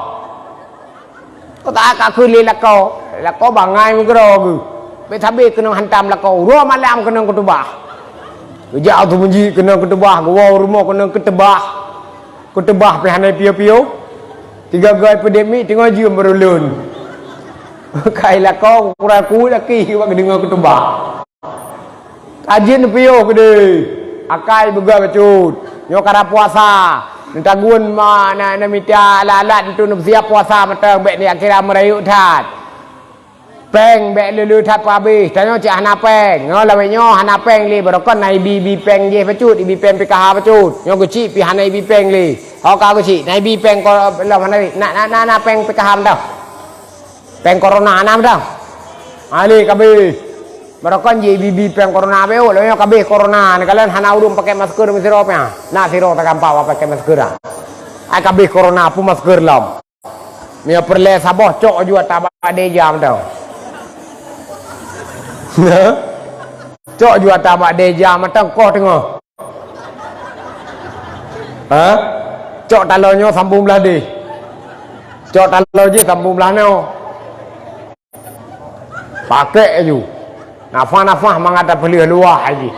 Kota ka kheun lé lakoe, lakoe bangai meugroe geuh. Bèk sabé keunong hantam lakoe, uroe malam keunong keutubah. Geujak u teumeuji keunong keutubah, geuwoe u rumoh keunong keutubah. Kuteubah pih hana piôh-piôh. Tiga goi peudeh miet teungoh jeuem baru lôn. Kai lakoe kurang kuat laki bak geudeungoe kuteubah. Ka jeuet neupiôh keudeh. Akai beugöt bacut. Nyoe ka rap puasa. Neutagun ma na, na mita alat-alat untuk neupeusiap puasa mantong bèk ni akhé meurayeuk that. Péng bèk le-le that peuhabéh. Tanyoe cit hana péng. Nyoe lawét nyoe hana péng lé. Barokon na ibi-ibi péng jéh bacut, ibi péng P K H bacut. Nyoe geuchik pih hana ibi péng lé. Ho ka geuchik, na ibi péng ko-, lom hana lé. Na, na, na, na péng P K H mantong. Péng corona hana mantong. Ha lé kabéh. Barokon jih ibi-ibi péng corona beu, lawét nyoe kabéh corona. Neukalon hana ureueng pakai masker meusidroe pih. Na sidroe tagampak pakai masker dah. Ai kabéh corona peue masker lom. Meunyoe peureulèe saboh cok aju ata bak dèja mantong. Cok aju ata bak dèja mantong koh teungoh. Ha? Cok taloe nyoe sambung blah deh. Cok taloe jih sambung blah nyoe. Pakèk aju. Nafah-nafah mangat tapeuleueh luwah jih.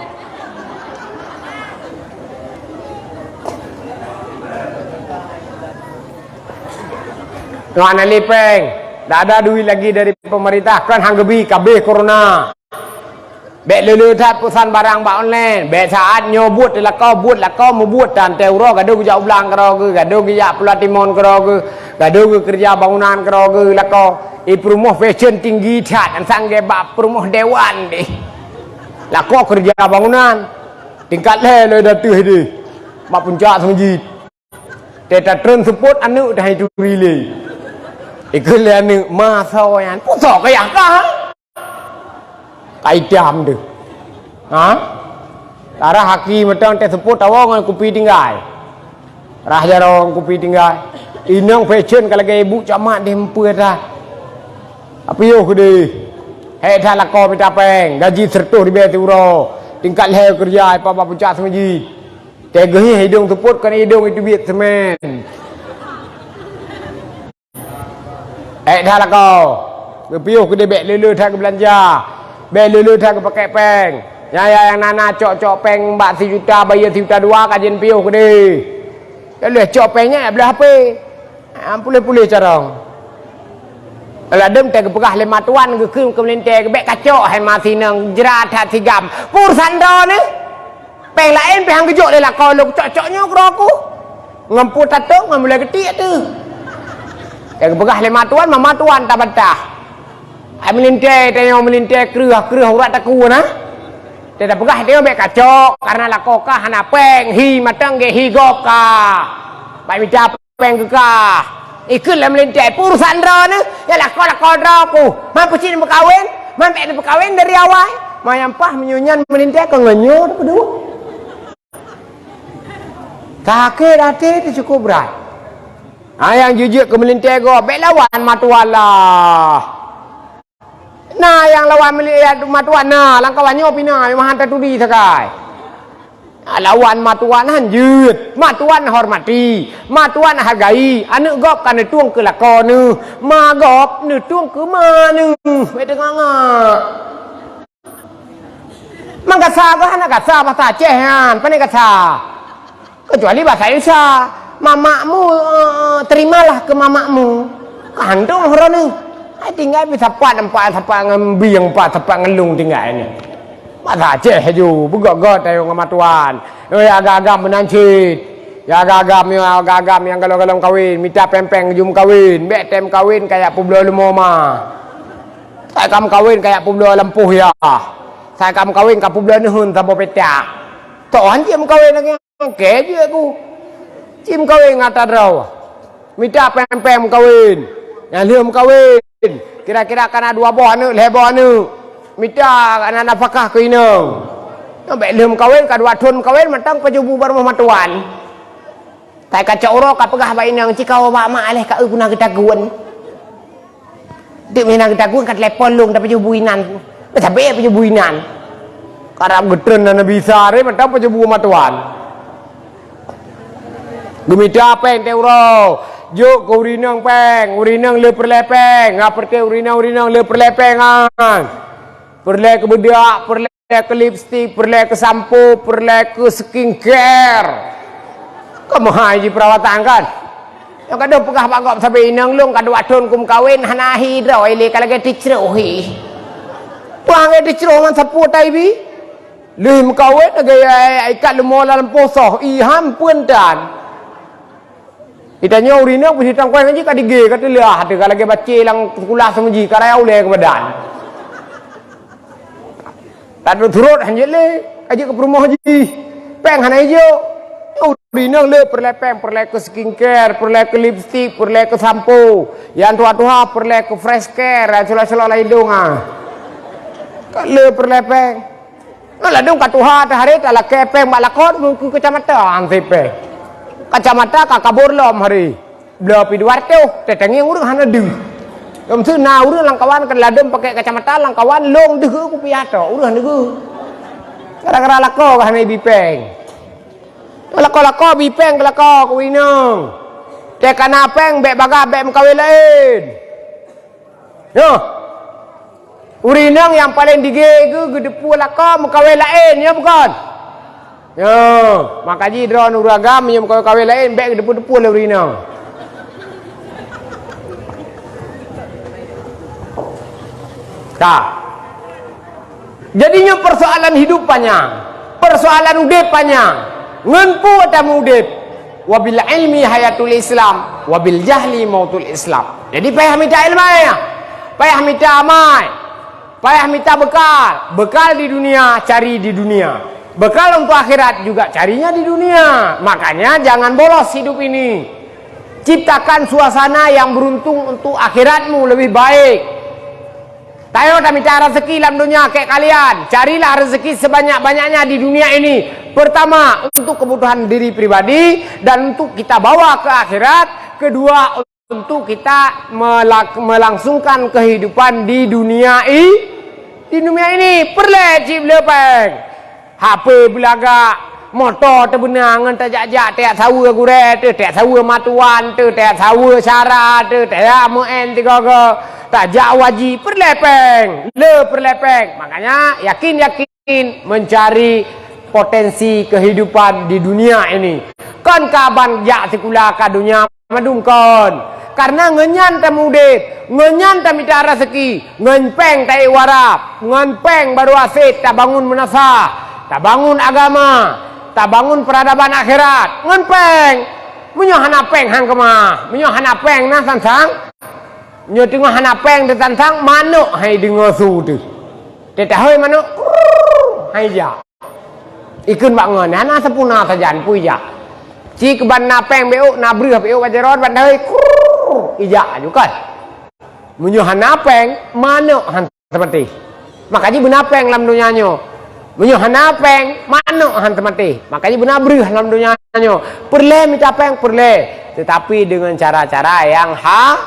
Ngon hana lé péng. Dak ada duit lagi dari pemerintah, kan han geubi kabéh corona. Bèk le-le that peusan barang bak online. Bèk saát nyoe buet lakoe, buet lakoe, mubuet tan teuh uroe gadoh geujak u blang keudroe geuh, gadoh geujak Pulo Timon keudroe geuh, gadoh geukeureuja bangunan keudroe geuh lakoe. I peurumoh fashion tinggi that, ansang gèt bak peurumoh dewan deh. Lakoe keureuja bangunan. Tingkat lhèe lôn ateueh deh. Bak puncak seumeuji. Teutatreun seupôt aneuk dah ituri lé. Ikheun lé aneuk, "Ma soe nyan?" "Peue soe keu yah kah?" Ka itam deuh. Ha? Tarah aki mantong teuh seupôt tawoe ngon kupi tinggai. Rah jaroe ngon kupi tinggai. Inong fashion ka lagèe ibu camat deh meupeue that. Apiôh keudeh. Hék that lakoe mita péng, gaji seureutoh ribèe siuroe. Tingkat lhèe keureuja i bak puncak seumeuji. Teuh geuhieh idong seupôt kon idong iteubiet seumén. Ék that lakoe. Geupiôh keudeh bèk le-le that geubeulanja. Bèk le-le that geupakèk péng. Nyan, nyan, nyang na-na cok-cok péng bak sijuta, bayeue sijuta dua ka jeuet piôh keudeh. Lheueh cok péng nyan, blah H P. Am puléh-puléh carông. Ladôm teupeugah lé matuan geukheun keu meulintèe, "Bèk kacok hai ma sinong, jrat that sigam." Pur sandra nyoe. Péng laén pih han geujok lé lakoe lôn, cok-cok nyoe keudroe ku. Ngon pur tatong ngon mulai geutiek teuh. Teupeugah lé matuan, ma matuan tabantah. Ai meulintèe tanyoe meulintèe kreueh-kreueh urat takue na. Teupeugah tanyoe bèk kacok, karena lakoe kah hana péng, hi mantong gét hi gob kah. Bèk mita péng keu kah. Ikheun lé meulintèe, pur sandra nyoe, ya lakoe-lakoe droe ku. Man peucit neupeukawen, man bèk neupeukawen dari awai. Man nyang paih meunyoe nyan meulintèe keu ngon nyoe neupeuduek. Sakét até teuh cukôp brat. Ha, nyang jijeuet keu meulintèe gob, bèk lawan matuan lah. Na nyang lawan meuli-, ya, matuan na, lam kawan nyoe pih na, meuhan taturi sagai. Na lawan matuan han jeuet, matuan hormati, matuan hargai. Aneuk gob ka neutueng keu lakoe neuh, ma gob neutueng keu ma neuh. Bèk teungak-ngak. Man gasa goh hana gasa bahasa Aceh nyan, pane gasa. Kecuali bahasa Indonesia, "Mamakmu, eh, terimalah ke mamakmu." Kandong droeneuh. Hai tinggai pih sapat empat, sapat ngon bieng empat, sapat ngon lông tinggai nyoe. Bahasa Aceh laju, beugöt-göt ayong ngon matuan. Oh, ya agam-agam meunan cit. Ya agam-agam, ya agam-agam nyang galom-galom kawin, mita péng-péng jeuem kawin, bèk tem kawin kaya peubloe leumo ma. Sai ka meukawen kaya peubloe lampôh ya. Sai ka meukawen ka peubloe neuheun saboh petak. Toh han cit meukawen lagèe nyan, kèe jeuet ku. Cit meukawen ngon ata droe. Mita péng-péng meukawen. Nyang lheueh meukawen, kira-kira ka na dua boh aneuk, lhèe boh aneuk. Mita ka na nafakah keu inong. Nyoe bèk lheueh meukawen, ka dua thon meukawen, mantong pajoh bu bak rumoh matuan. Sai ka cok uroe ka peugah bak inong, "Ci kawoe bak mak lé, ka eu peue na geutagun." Teuk meunan geutagun ka telepon lôn, tapajoh bu inan. Sabé pajoh bu inan. Karab geutreun na Nabi Isa re mantong pajoh bu matuan. Geumita péng teuh uroe. Jok keu ureueng inong péng, ureueng inong le peureulèe péng. Ngon peureté ureueng inong, ureueng inong le peureulèe péng nyan. Peureulèe keu beudak, peureulèe keu lipstik, peureulèe keu sampo, peureulèe keu skincare. Kan meuhai jih perawatan kan? Nyang kadang peugah bak gob sabe inong lôn ka dua thon ku meukawen hana hi droe lé ka lagèe teucroh hi. Peue lagèe teucroh ngon sapo tai bi? Lheueh meukawen lagèe ikat leumo lam posoh, i han peue tan. Geutanyoe ureueng inong pih sitang kueh ngaji ka digé, ka teulah, teuka lagèe bacé lam sikula seumeuji, ka raya ulèe keu badan. Taturot han jeuet lé, ka jeuet keu peurumoh jih. Péng hana ijok. Ureueng inong le peureulèe péng, peureulèe keu skincare, peureulèe keu lipstik, peureulèe keu sampo. Nyang tuha-tuha peureulèe keu fresh care, nyang cula-cula lam idong ah. Ka le peureulèe péng. Ngon ladôm ka tuha teuh hari talakèe péng bak lakoe, meukeu kacamata han sipèh. Kacamata ka kabur lom hari. Bloe pih dua reutôh, teutangieng ureueng hana deuh. Lom seuna ureueng lam kawan kan ladôm pakè kacamata lam kawan lông deuh kupiah tok, ureueng hana deuh. Gara-gara lakoe ka hana ibi péng. Lakoe-lakoe bi péng keu lakoe keu inong. Teuka na péng bèk bagah bèk meukawen laén. Nyoe. Ureueng inong nyang paleng digé geuh geuteupeue lakoe meukawen laén, nyo bukon? Nyo, maka jih droeneuh ureueng agam meunyoe meukawen-kawen laén bèk geuteupeue-teupeue lé ureueng inong. Ka. Jadi nyoe persoalan hidup panyang, persoalan udép panyang. Ngon peue tameudép? Wabil ilmi hayatul Islam, wabil jahli mautul Islam. Jadi payah mita ileumèe, payah mita amai, payah mita bekal. Bekal di dunia cari di dunia. Bekal untuk akhirat juga carinya di dunia. Makanya jangan bolos hidup ini. Ciptakan suasana yang beruntung untuk akhiratmu lebih baik. Tayo tamita rezeki lam dunia kek kalian. Carilah rezeki sebanyak-banyaknya di dunia ini. Pertama, untuk kebutuhan diri pribadi dan untuk kita bawa ke akhirat. Kedua, untuk kita melak-, melangsungkan kehidupan di dunia i-, di dunia ini. Peureulèe cit le péng. H P beulagak, moto teubeuna ngon tajak-jak, tajak saweue gurèe teuh, tajak saweue matuan teuh, tajak saweue syara teuh, tajak meu'en sigoe-goe, tajak haji, peureulèe péng, le peureulèe péng. Makanya yakin-yakin mencari potensi kehidupan di dunia ini. Kon ka ban jak sikula ka donya mandum kon. Kareuna ngon nyan tameuudép, ngon nyan tamita raseuki, ngon péng taék u Arab, ngon péng baro asét tabangun meunasah, tabangun agama, tabangun peuradaban akhirat, ngon péng. Meunyoe hana péng han keumah, meunyoe hana péng na sang-sang, nyoe teungoh hana péng teusangsang, manok hai deungoe su teuh. Teutahôi manok, krrrr, hai jak. Ikheun bak ngon, hana seupuna sajan pui jak. Ci keuban na péng bék, na breueh bék bak jaroe, ban tahôi, krrrr, ijak aju kan. Meunyoe hana péng, manok han teumaté. Maka jih beuna péng lam donya nyoe. Meunyoe hana péng, manok han teumaté. Maka jih beuna breueh lam donya nyoe. Peureulée mita péng, peureulée. Tetapi dengan cara-cara yang ha-,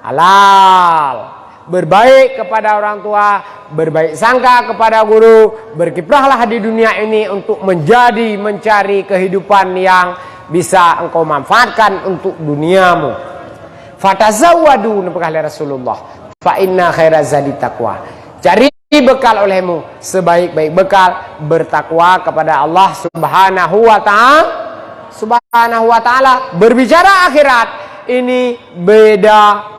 halal. Berbaik kepada orang tua, berbaik sangka kepada guru, berkiprahlah di dunia ini untuk menjadi, mencari kehidupan yang bisa engkau manfaatkan untuk duniamu. Fatazawwadu, neupeugah lé Rasulullah, fa inna khaira zadi taqwa. Cari bekal olehmu, sebaik-baik bekal bertakwa kepada Allah Subhanahu wa Ta'ala. Subhanahu wa Ta'ala. Berbicara akhirat ini beda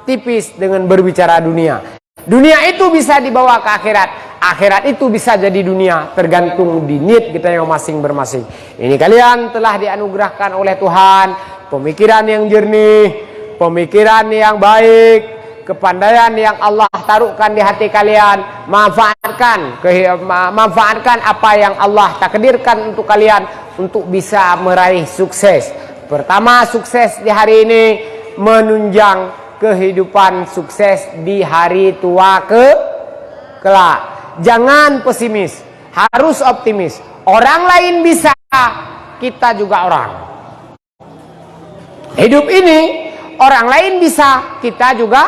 tipis dengan berbicara dunia. Dunia itu bisa dibawa ke akhirat. Akhirat itu bisa jadi dunia, tergantung di niat kita yang masing-bermasing. Ini kalian telah dianugerahkan oleh Tuhan pemikiran yang jernih, pemikiran yang baik, kepandaian yang Allah taruhkan di hati kalian. Manfaatkan, kehi-, ma-, manfaatkan apa yang Allah takdirkan untuk kalian untuk bisa meraih sukses. Pertama, sukses di hari ini menunjang kehidupan sukses di hari tua ke kelak. Jangan pesimis, harus optimis. Orang lain bisa, kita juga orang. Hidup ini, orang lain bisa, kita juga,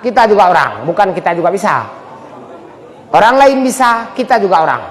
kita juga orang. Bukan kita juga bisa. Orang lain bisa, kita juga orang.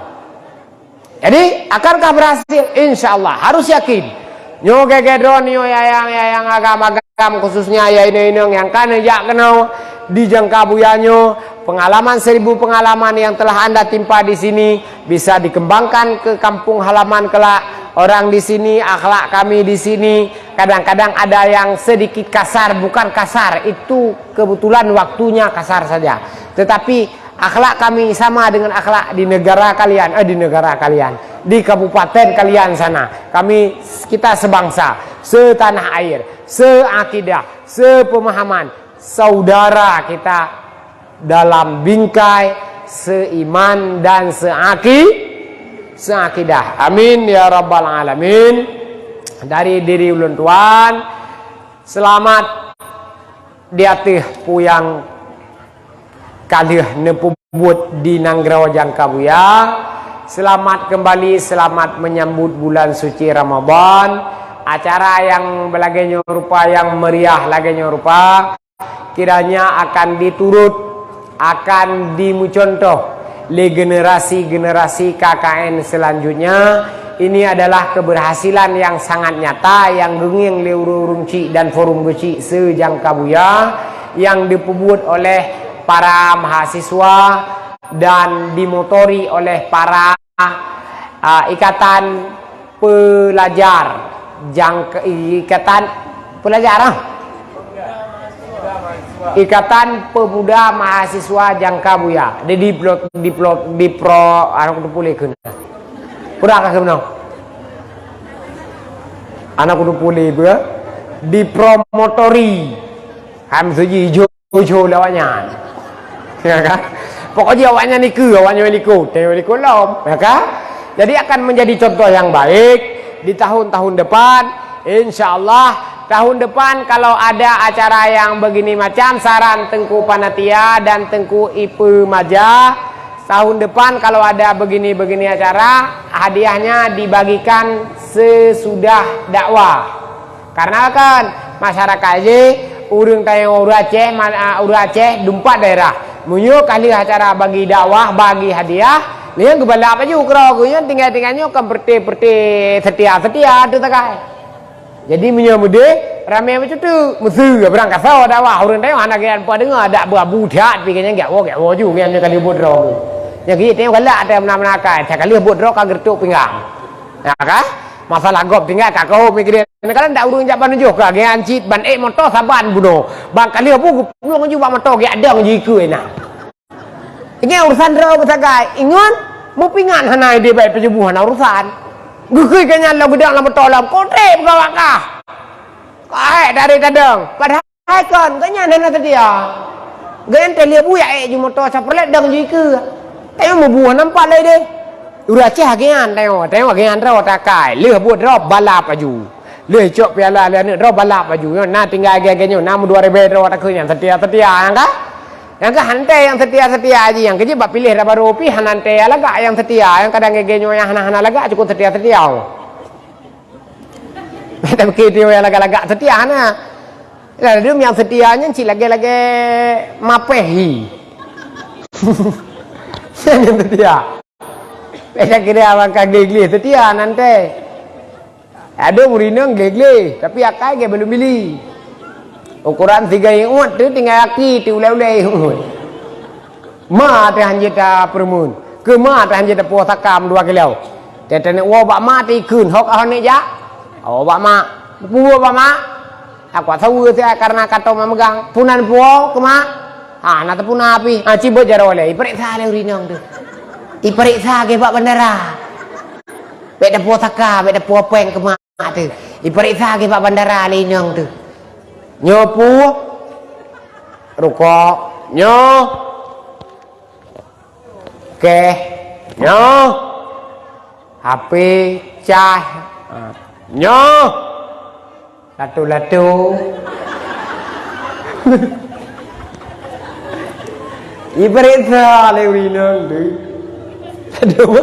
Jadi, akankah berhasil? Insya Allah, harus yakin. Nyoe gege droe nyoe yayang-yayang agam-agam, khususnya yayang inong-inong nyang ka neujak keunoe di Jangkabuya nyoe, pengalaman seribu pengalaman yang telah anda timpa di sini bisa dikembangkan ke kampung halaman kelak. Orang di sini, akhlak kami di sini, kadang-kadang ada yang sedikit kasar, bukan kasar, itu kebetulan waktunya kasar saja. Tetapi akhlak kami sama dengan akhlak di negara kalian, eh, di negara kalian, di kabupaten kalian sana. Kami, kita sebangsa, setanah air, seakidah, sepemahaman, saudara kita dalam bingkai, seiman dan seaki-, seakidah. Amin ya rabbal alamin. Dari diri ulôn tuan, selamat di ateueh peue nyang ka lheueh neupeubuet di nanggroe Jangkabuya. Selamat kembali, selamat menyambut bulan suci Ramadan. Acara nyang lagée nyoe rupa, nyang meriah lagée nyoe rupa, kiranya akan diturut, akan dimeucuntoh lé generasi-generasi K K N selanjutnya. Ini adalah keberhasilan yang sangat nyata, yang geungieng lé ureuëng-ureuëng chik dan forum geuchik se-Jangkabuya, yang dipeubuet oleh para mahasiswa dan dimotori oleh para, ah, ikatan pelajar, jangka-, ikatan pelajar, ah. Ikatan Pemuda Mahasiswa Jangkabuya. Di, di pro, di pro, di pro, aneuk kutu pulih keu na. Udah ka keunoe. Aneuk kutu pulih beu dipromotori. Ham suji jo, jo lawak nyan. Ya kan? Pokok jih awak nyan ikeu, awak nyan ikut, tengok ikut lom, ya kan? Jadi akan menjadi contoh yang baik di tahun-tahun depan. Insya Allah, tahun depan kalau ada acara yang begini macam, saran Teungku Panatia dan Teungku Ipe Maja, tahun depan kalau ada begini-begini acara, hadiahnya dibagikan sesudah dakwah. Karena kan masyarakat jih, ureuëng tayong ureuëng Aceh, ma-, ureuëng Aceh dumpat daerah. Meunyoe ka lheueh acara bagi dakwah, bagi hadiah, nyan geubalak baju keudroe geuh nyan, tinggai-tinggai nyoe kan peureuté-peureuté seutia-seutia teuh sagai. Jadi meunyoe meudeh, ramé bacut teuk, meuseu barang kasoe dakwah, ureuëng tayong hana geuyan po deungoe, dak beu-abu that pih nyan gak woe, gak woe ju nyan ka lheueh buet droe geuh. Nyang geuh tayong galak ata meunan-meunan akai, ka lheueh buet droe ka geureutôk pinggang. Ya kan? Masalah gob tinggai ka keuhom migrén. Kadang dak ureuëng jak ban ujoh ka, geuan cit ban ék moto saban bunoe. Ban ka lheueh bu geuplueng ju bak moto, geujak dong ju ikeue na. Ingat urusan droe beusagai, ingat, meupingat hana idéh baik peujuboh hana urusan. Geukheun ka nyan lom geudong lam moto lom, kotrek peugawak kah. Kaék dari tadong. Padahal hai kon, gobnyan hana seutia. Gobnyan teuh lheueh bu jak ék ju moto Chevrolet dong ju ikeue. Tanyoe meubuah nampak lé deh. Ureuëng Aceh agian tanyoe, tanyoe agian droe takai. Lheueh buet droe balap aju. Lheueh cok piala lé aneuëk droe balap aju. Nyoe na tinggai gaya-gaya nyoe, na meudua ribée droe takheun nyang seutia-seutia nyang ka. Nyang ka hantei nyang seutia-seutia aji nyang keujeuet bak piléh dah barô pih hana hantei lagak nyang seutia. Nyang kadang gaya-gaya nyoe nyang hana-hana lagak cukup seutia-seutia. Tapi keu itu nyang lagak-lagak seutia na. Lah, dum nyang seutia nyan cit lagée-lagée mapéh hi. Nyan nyang seutia. Beda kira abang ka gleh-gleh seutia nanti. Ada murinong gleh-gleh, tapi akai ge belum bili. Ukuran tiga ingat tu tinggal aki tu ulai-ulai ingat. Ma teuh hanjeuet tapeureumeun. Keu ma teuh hanjeuet tapuwoe sakam dua kilo. Teuh taneuk woe bak ma teuh ikheun, hok ahon nek jak. Woe bak ma. Puwoe bak ma. Aku saweue siat karena kato ma meugang. Punan puwoe keu ma. Ha, na teupuna pih. Ha, cibot jaroe lé. Ipareksa lé ureuëng inong tu. Ipareksa geh bak bandara. Bèk tapuwoe saka, bèk tapuwoe péng keu ma teuh. Ipareksa geh bak bandara lé inong teuh. Nyoe peue? Rukok. Nyoe keh. Nyoe H P, cah. Ha. Nyoe latu-latu. Ipareksa lé ureuëng inong teuh. Aduh.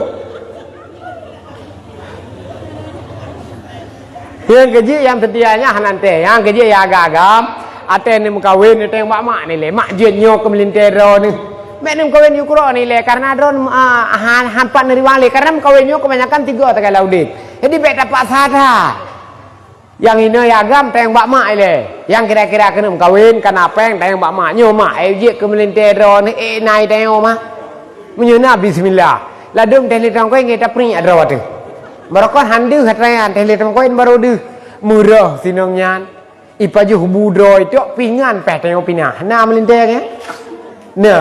Nyang keujeuet nyang seutia nyan hana teuh, nyang keujeuet nyang agam-agam, até neumeukawen, até bak mak nilai, mak jeuet nyoe keu meulintèe droeneuh. Bèk neumeukawen ju keudroe nilai, karena droeneuh, ah, han, han pat neuriwang lé, karena meukawen nyoe keubanyakan tiga teuka lam udép. Jadi bèk tapaksa that. Nyang inoe nyang agam tayang bak mak ilèe. Nyang kira-kira keuneuk meukawen, kana péng tayang bak mak. Nyoe mak, eh, jeuet keu meulintèe droeneuh, eh, nai tanyoe mak. Meunyoe na bismillah. Ladôm teuh lé tongkoi ngon tapriek droe teuh. Barokon han deuh atra nyan teuh lé tongkoi barô deuh. Meurôh sinong nyan. Ipajoh bu droe tok pingan péh tanyoe pinah. Na meulintèe nyan? Na.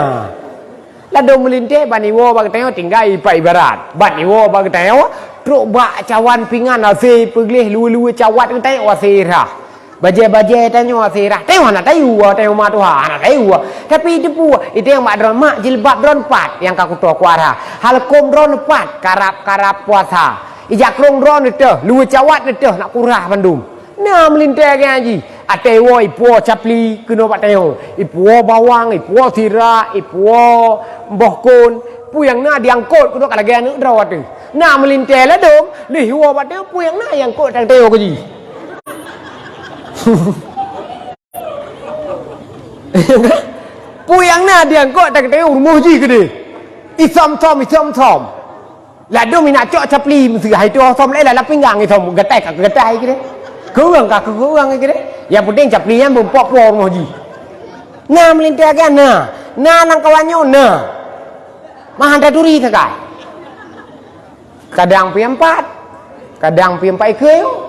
Ladôm meulintèe ban iwoe bak geutanyoe tinggai ipat ibarat. Ban iwoe bak geutanyoe trok bak cawan pingan asèe peugleh luweue-luweue cawat geutanyoe asèe rhah. Bajèe-bajèe tanyoe asèe rhah. Tanyoe hana tayue, tanyoe ma tuha hana tayue. Tapi iteupeue, iteueng bak droeneuh mak jilbab droeneuh pat nyang ka kuto kuara. Halkom droeneuh pat karab-karab puasa. Ija krông droeneuh teuh, luweue cawat teuh nak kurah bandum. Na meulintèe geuh jih. Até woe ipuwoe capli keunoe bak tanyoe. Ipuwoe bawang, ipuwoe sira, ipuwoe boh kon. Peue nyang na diangkot keunoe ka lagèe aneuk droe teuh. Na meulintèe ladôm, lheuh iwoe bak tanyoe peue nyang na diangkot tang tanyoe keu jih. Peue nyang na diangkot tang tanyoe rumoh jih keudeh. Isom-som, isom-som. Ladôm inak cok capli meuseuha itu som lé lam pinggang isom gatai ka gatai kira. Kurang ka kurang kira. Yang penting capli nyan beumpok po rumoh jih. Na meulintèe kan na. Na nang kawan nyoe na. Mahan taturi sakai. Kadang pi empat. Kadang pi empat ikeu.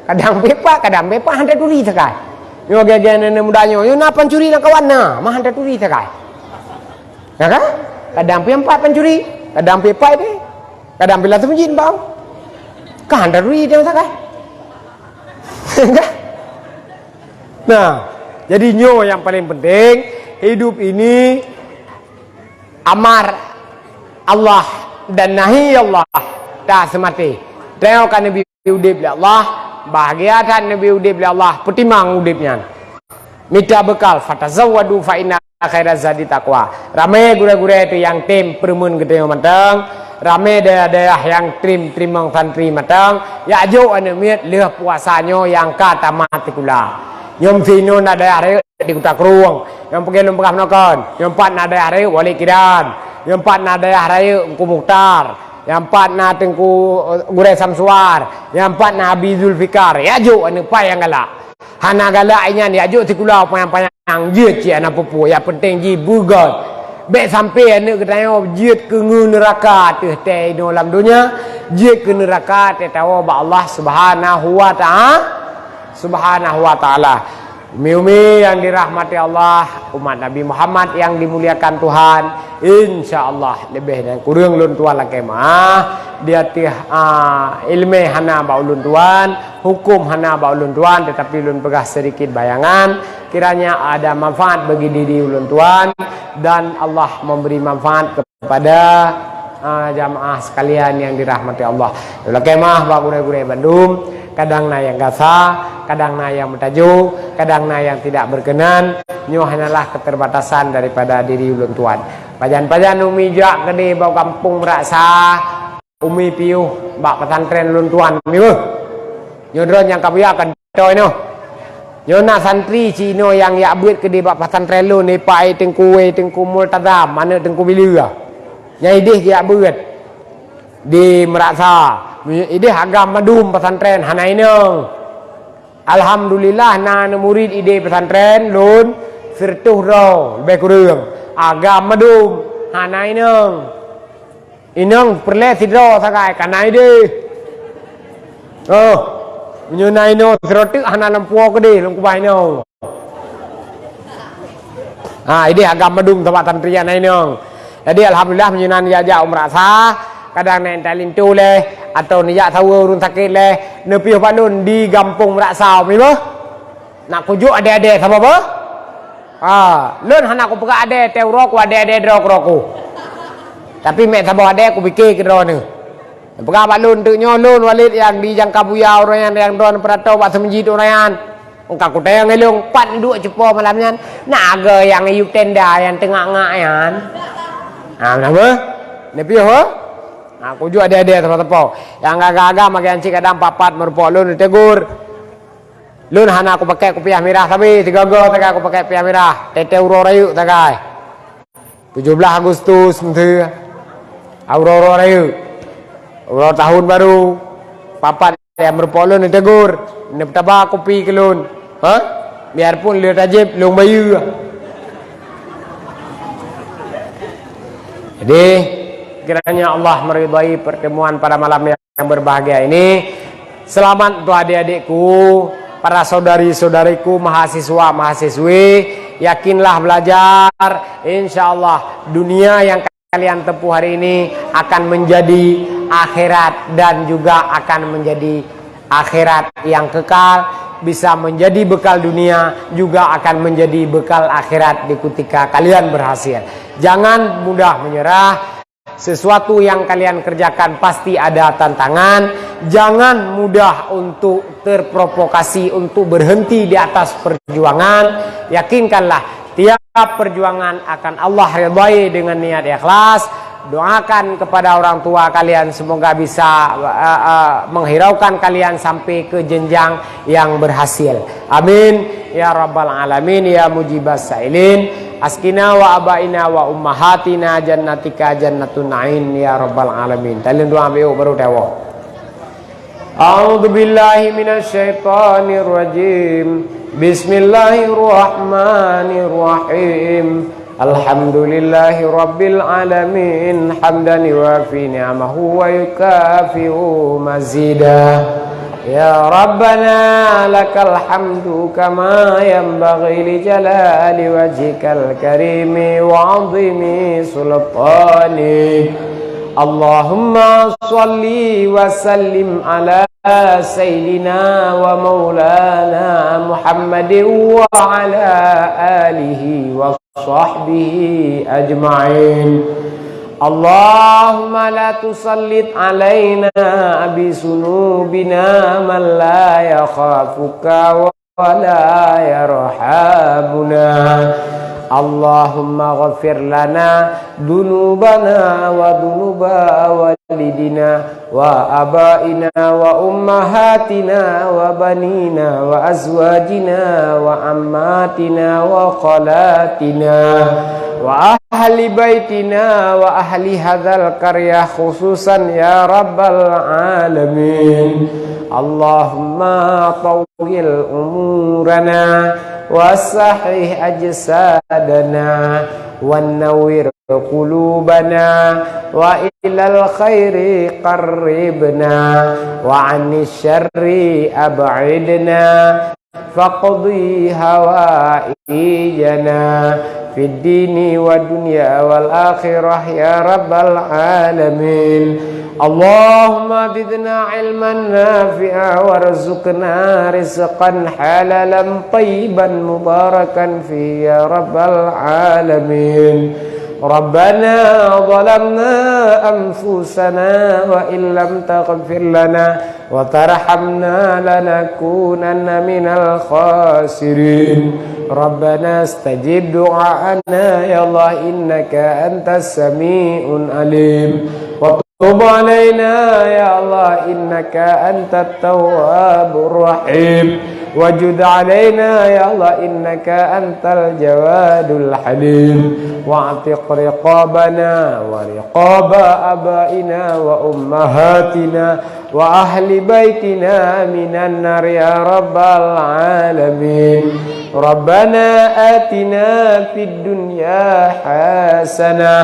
Kadang pi empat, kadang pi empat han taturi sakai. Nyoe gaya-gaya nenek muda nyoe. Nyoe na pancuri nang kawan na. Mahan taturi sakai. Ya kan? Kadang pi empat pancuri, kadang pi empat deh. Kadang pi langsung jin bau. Kan dari dia masakan. Kan? Nah, jadi nyoe yang paling penting, hidup ini amar Allah dan nahi Allah tak semati. Tengok kan Nabi udép lé Allah, bahagia that neubi udép lé Allah, peutimang udép nyan. Mita beukal, fatazawwadu fa inna khaira zadi taqwa. Ramé gurée-gurée teuh nyang tem peureumeun geutanyoe mantong, ramé dayah-dayah nyang tem teurimong santri mantong, jak jok aneuëk miet lheueh puasa nyoe nyang ka tamat sikula. Nyoe meusinan na dayah rayeuk di Kuta Krueng, nyang peuget lôn peugah meunoe kon, nyang pat na dayah rayeuk Wali Kiran, nyang pat na dayah rayeuk Teungku Mukhtar, nyang pat na Teungku, eh, Gurée Samsuar, nyang pat na Abi Zulfikar, ya jok aneuëk pai nyang galak. Hana galak nyan, ya jok sikula panyang-panyang, jeuet cit hana peue-peue, nyang penting jih beugot. Bék sampai aneuëk geutanyoe jeuet keu ngeue neuraka ateueh tée inoe lam donya, jeuet keu neuraka teuh tawoe bak Allah Subhanahu wa Ta'a-, Subhanahu wa Taala. Umi-umi yang dirahmati Allah, umat Nabi Muhammad yang dimuliakan Tuhan, insya Allah leubeh dan kureueng lôn tuan lakée meuah di ateueh, ah, ileumé hana bak ulôn tuan, huköm hana bak ulôn tuan, tetapi lôn peugah sedikit bayangan, kiranya ada manfaat bagi diri ulôn tuan dan Allah memberi manfaat kepada, ah, jamaah sekalian yang dirahmati Allah. Lakée meuah bak gurée-gurée bandum, kadang na nyang gasa, kadang na nyang meutajô, kadang na nyang tidak berkenan, nyoe hanyalah keterbatasan daripada diri ulôn tuan. Pajan-pajan umi jak keudeh bak gampông Meuraksa, umi piôh bak pesantren ulôn tuan, mi beuh. Nyoe droe nyang ka buya kan Toh inoe. Nyoe na santri cit inoe nyang jak beuet keudeh bak pesantren lôn, ipak e Teungku, e Teungku Multazam, aneuk Teungku Bileu. Nyan ideh jak beuet di Meuraksa. Ideh agam mandum pesantren hana inong. Alhamdulillah na aneuk murit ideh pesantren lôn sireutôh droe leubeh kureueng. Agam mandum hana inong. Inong peureulée sidroe sagai ka na ideh. Oh, meunyoe na inong sidroe teuk hana lampu keudeh lôn keubah inong. Ha, ideh agam mandum sabab santri na inong. Jadi alhamdulillah meunyoe na jak-jak u Meuraksa, kadang na intat linto lé, atau neujak saweue ureuëng sakét lé, neupiôh bak lôn di gampông Meuraksa, mi beuh. Nak kujok adé-adé saboh beuh? Ha, lôn hana kupeugah adé, teuh uroe ku adé-adé droe keudroe ku. Tapi mek saboh adé kupike keudroe neuh. Peugah bak lôn teuk nyoe lôn Walid nyang di Jangka Buya uroe nyan nyang droe neupeuratô bak seumeujid uroe nyan. Engka kutanyong ilôn pat duek cupo malam nyan. Na ageu nyang yub tenda nyang teungak-ngak nyan. Ha, meunan beuh? Neupiôh beuh? Ha, kujok adé-adé saboh-saboh. Nyang gaga-gaga magai cit kadang pat-pat meurumpok lôn neutegur. Lôn hana kupakai kupiah mirah sabe, sigoe-goe sagai kupakai kupiah mirah. Teuh-teuh uroe rayeuk sagai. Tujoh blaih Agustus meuteue. Uroe-uroe rayeuk. Uroe tahun baru. Pat-pat nyang meurumpok lôn neutegur, neutaba kupi keu lôn. Ha? Biarpun le tajeb lôn bayeue. Jadi, kiranya Allah meridai pertemuan pada malam yang yang berbahagia ini. Selamat untuk adik-adikku, para saudari-saudariku, mahasiswa-mahasiswi. Yakinlah belajar, insya Allah dunia yang kalian tempuh hari ini akan menjadi akhirat dan juga akan menjadi akhirat yang kekal, bisa menjadi bekal dunia, juga akan menjadi bekal akhirat di ketika kalian berhasil. Jangan mudah menyerah. Sesuatu yang kalian kerjakan pasti ada tantangan. Jangan mudah untuk terprovokasi untuk berhenti di atas perjuangan. Yakinkanlah, tiap perjuangan akan Allah ridhai dengan niat ikhlas. Doakan kepada orang tua kalian semoga bisa, eh, eh, menghiraukan kalian sampai ke jenjang yang berhasil. Amin ya rabbal alamin, ya mujibas sailin. Askina wa abaina wa ummahatina jannatika jannatun na'im ya rabbal alamin. Taleueng doa biôk baru tawoe. A'udzu billahi minasy syaithanir rajim. Bismillahirrahmanirrahim. Alhamdulillahi rabbil alamin, hamdan yuwafi ni'amahu wa yukafi'u mazida. Ya Rabbana, lakal hamdu kama yanbaghi li jalali wajhikal karimi wa 'azimi sultanik. Allahumma shalli wa sallim ala sayyidina wa maulana Muhammadin wa ala alihi wa sahbihi ajma'in. Allahumma la tusallit alaina bi dzunubina man la yakhafuka wa la yarhamuna. Allahumma ghfir lana dzunubana wa dzunuba walidina wa abaina wa ummahatina wa banina wa azwajina wa ammatina wa khalatina wa ahli baitina wa ahli hadzal qaryah khususan ya rabbal alamin. Allahumma tawwil umurana wa sahih ajsadana wa nawwir قلوبنا وإلى الخير قربنا وعن الشر أبعدنا فاقض حوائجنا في الدين والدنيا والآخرة يا رب العالمين. اللهم زدنا علما نافعا وارزقنا رزقا حلالا طيبا مباركا فيه يا رب العالمين. ربنا ظلمنا أنفسنا وإن لم تغفر لنا وترحمنا لنكونن من الخاسرين. ربنا استجب دعاءنا يا الله إنك أنت السميع العليم. وتب علينا يا الله إنك أنت التواب الرحيم. وجد علينا يا الله إنك أنت الجواد الحليم. واعتق رقابنا ورقاب آبائنا وأمهاتنا وأهل بيتنا من النار يا رب العالمين. ربنا آتنا في الدنيا حسنة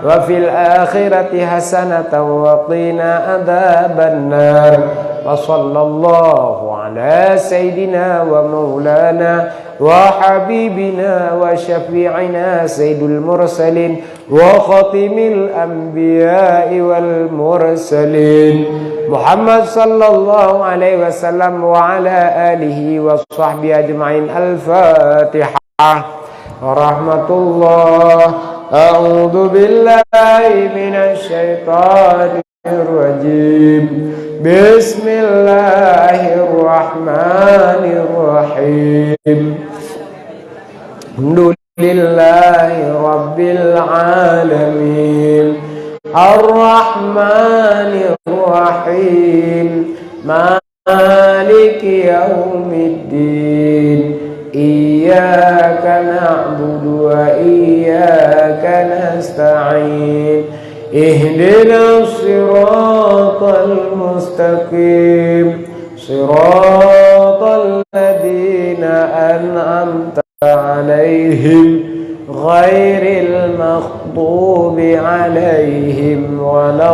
وفي الآخرة حسنة وقنا عذاب النار. وصلى الله على سيدنا ومولانا وحبيبنا وشفيعنا سيد المرسلين وخاتم الأنبياء والمرسلين محمد صلى الله عليه وسلم وعلى آله وصحبه أجمعين. الفاتحة. ورحمة الله. أعوذ بالله من الشيطان الرجيم. بسم الله الرحمن الرحيم. الحمد لله رب العالمين. الرحمن الرحيم. مالك يوم الدين. إياك نعبد وإياك نستعين. اهدنا الصراط المستقيم. صراط الذين أنعمت عليهم غير المغضوب عليهم ولا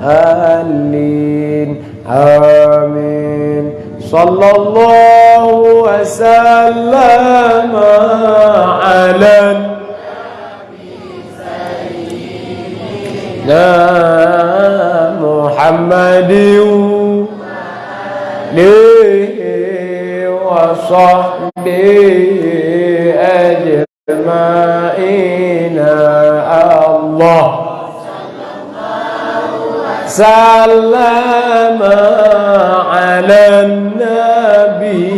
الضالين. آمين. صلى الله وسلم على سيدنا محمد وآله وصحبه أجمعين. الله سلم على النبي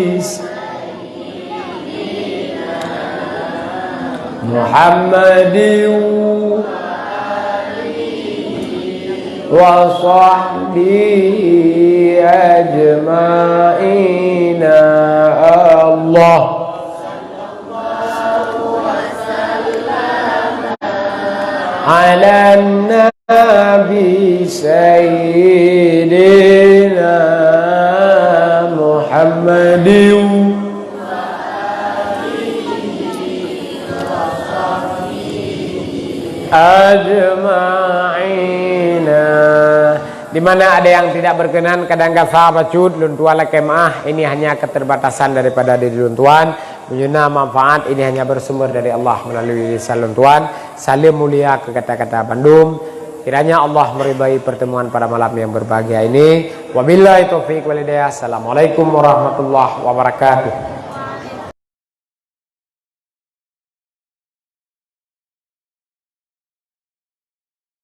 محمد وصحبه أجمعين. الله على النبي سيدنا محمد أجمعين. Di mana ada yang tidak berkenan, kadang gasa bacut, lôn tuan lakée meu'ah, ini hanya keterbatasan daripada diri lôn tuan. Meunyoe na manfaat, ini hanya bersumber dari Allah melalui lisan lôn tuan. Saleuem mulia keu gata-gata bandum. Kiranya Allah meridai pertemuan pada malam yang berbahagia ini. Wabillahi taufiq wal hidayah. Assalamualaikum warahmatullahi wabarakatuh.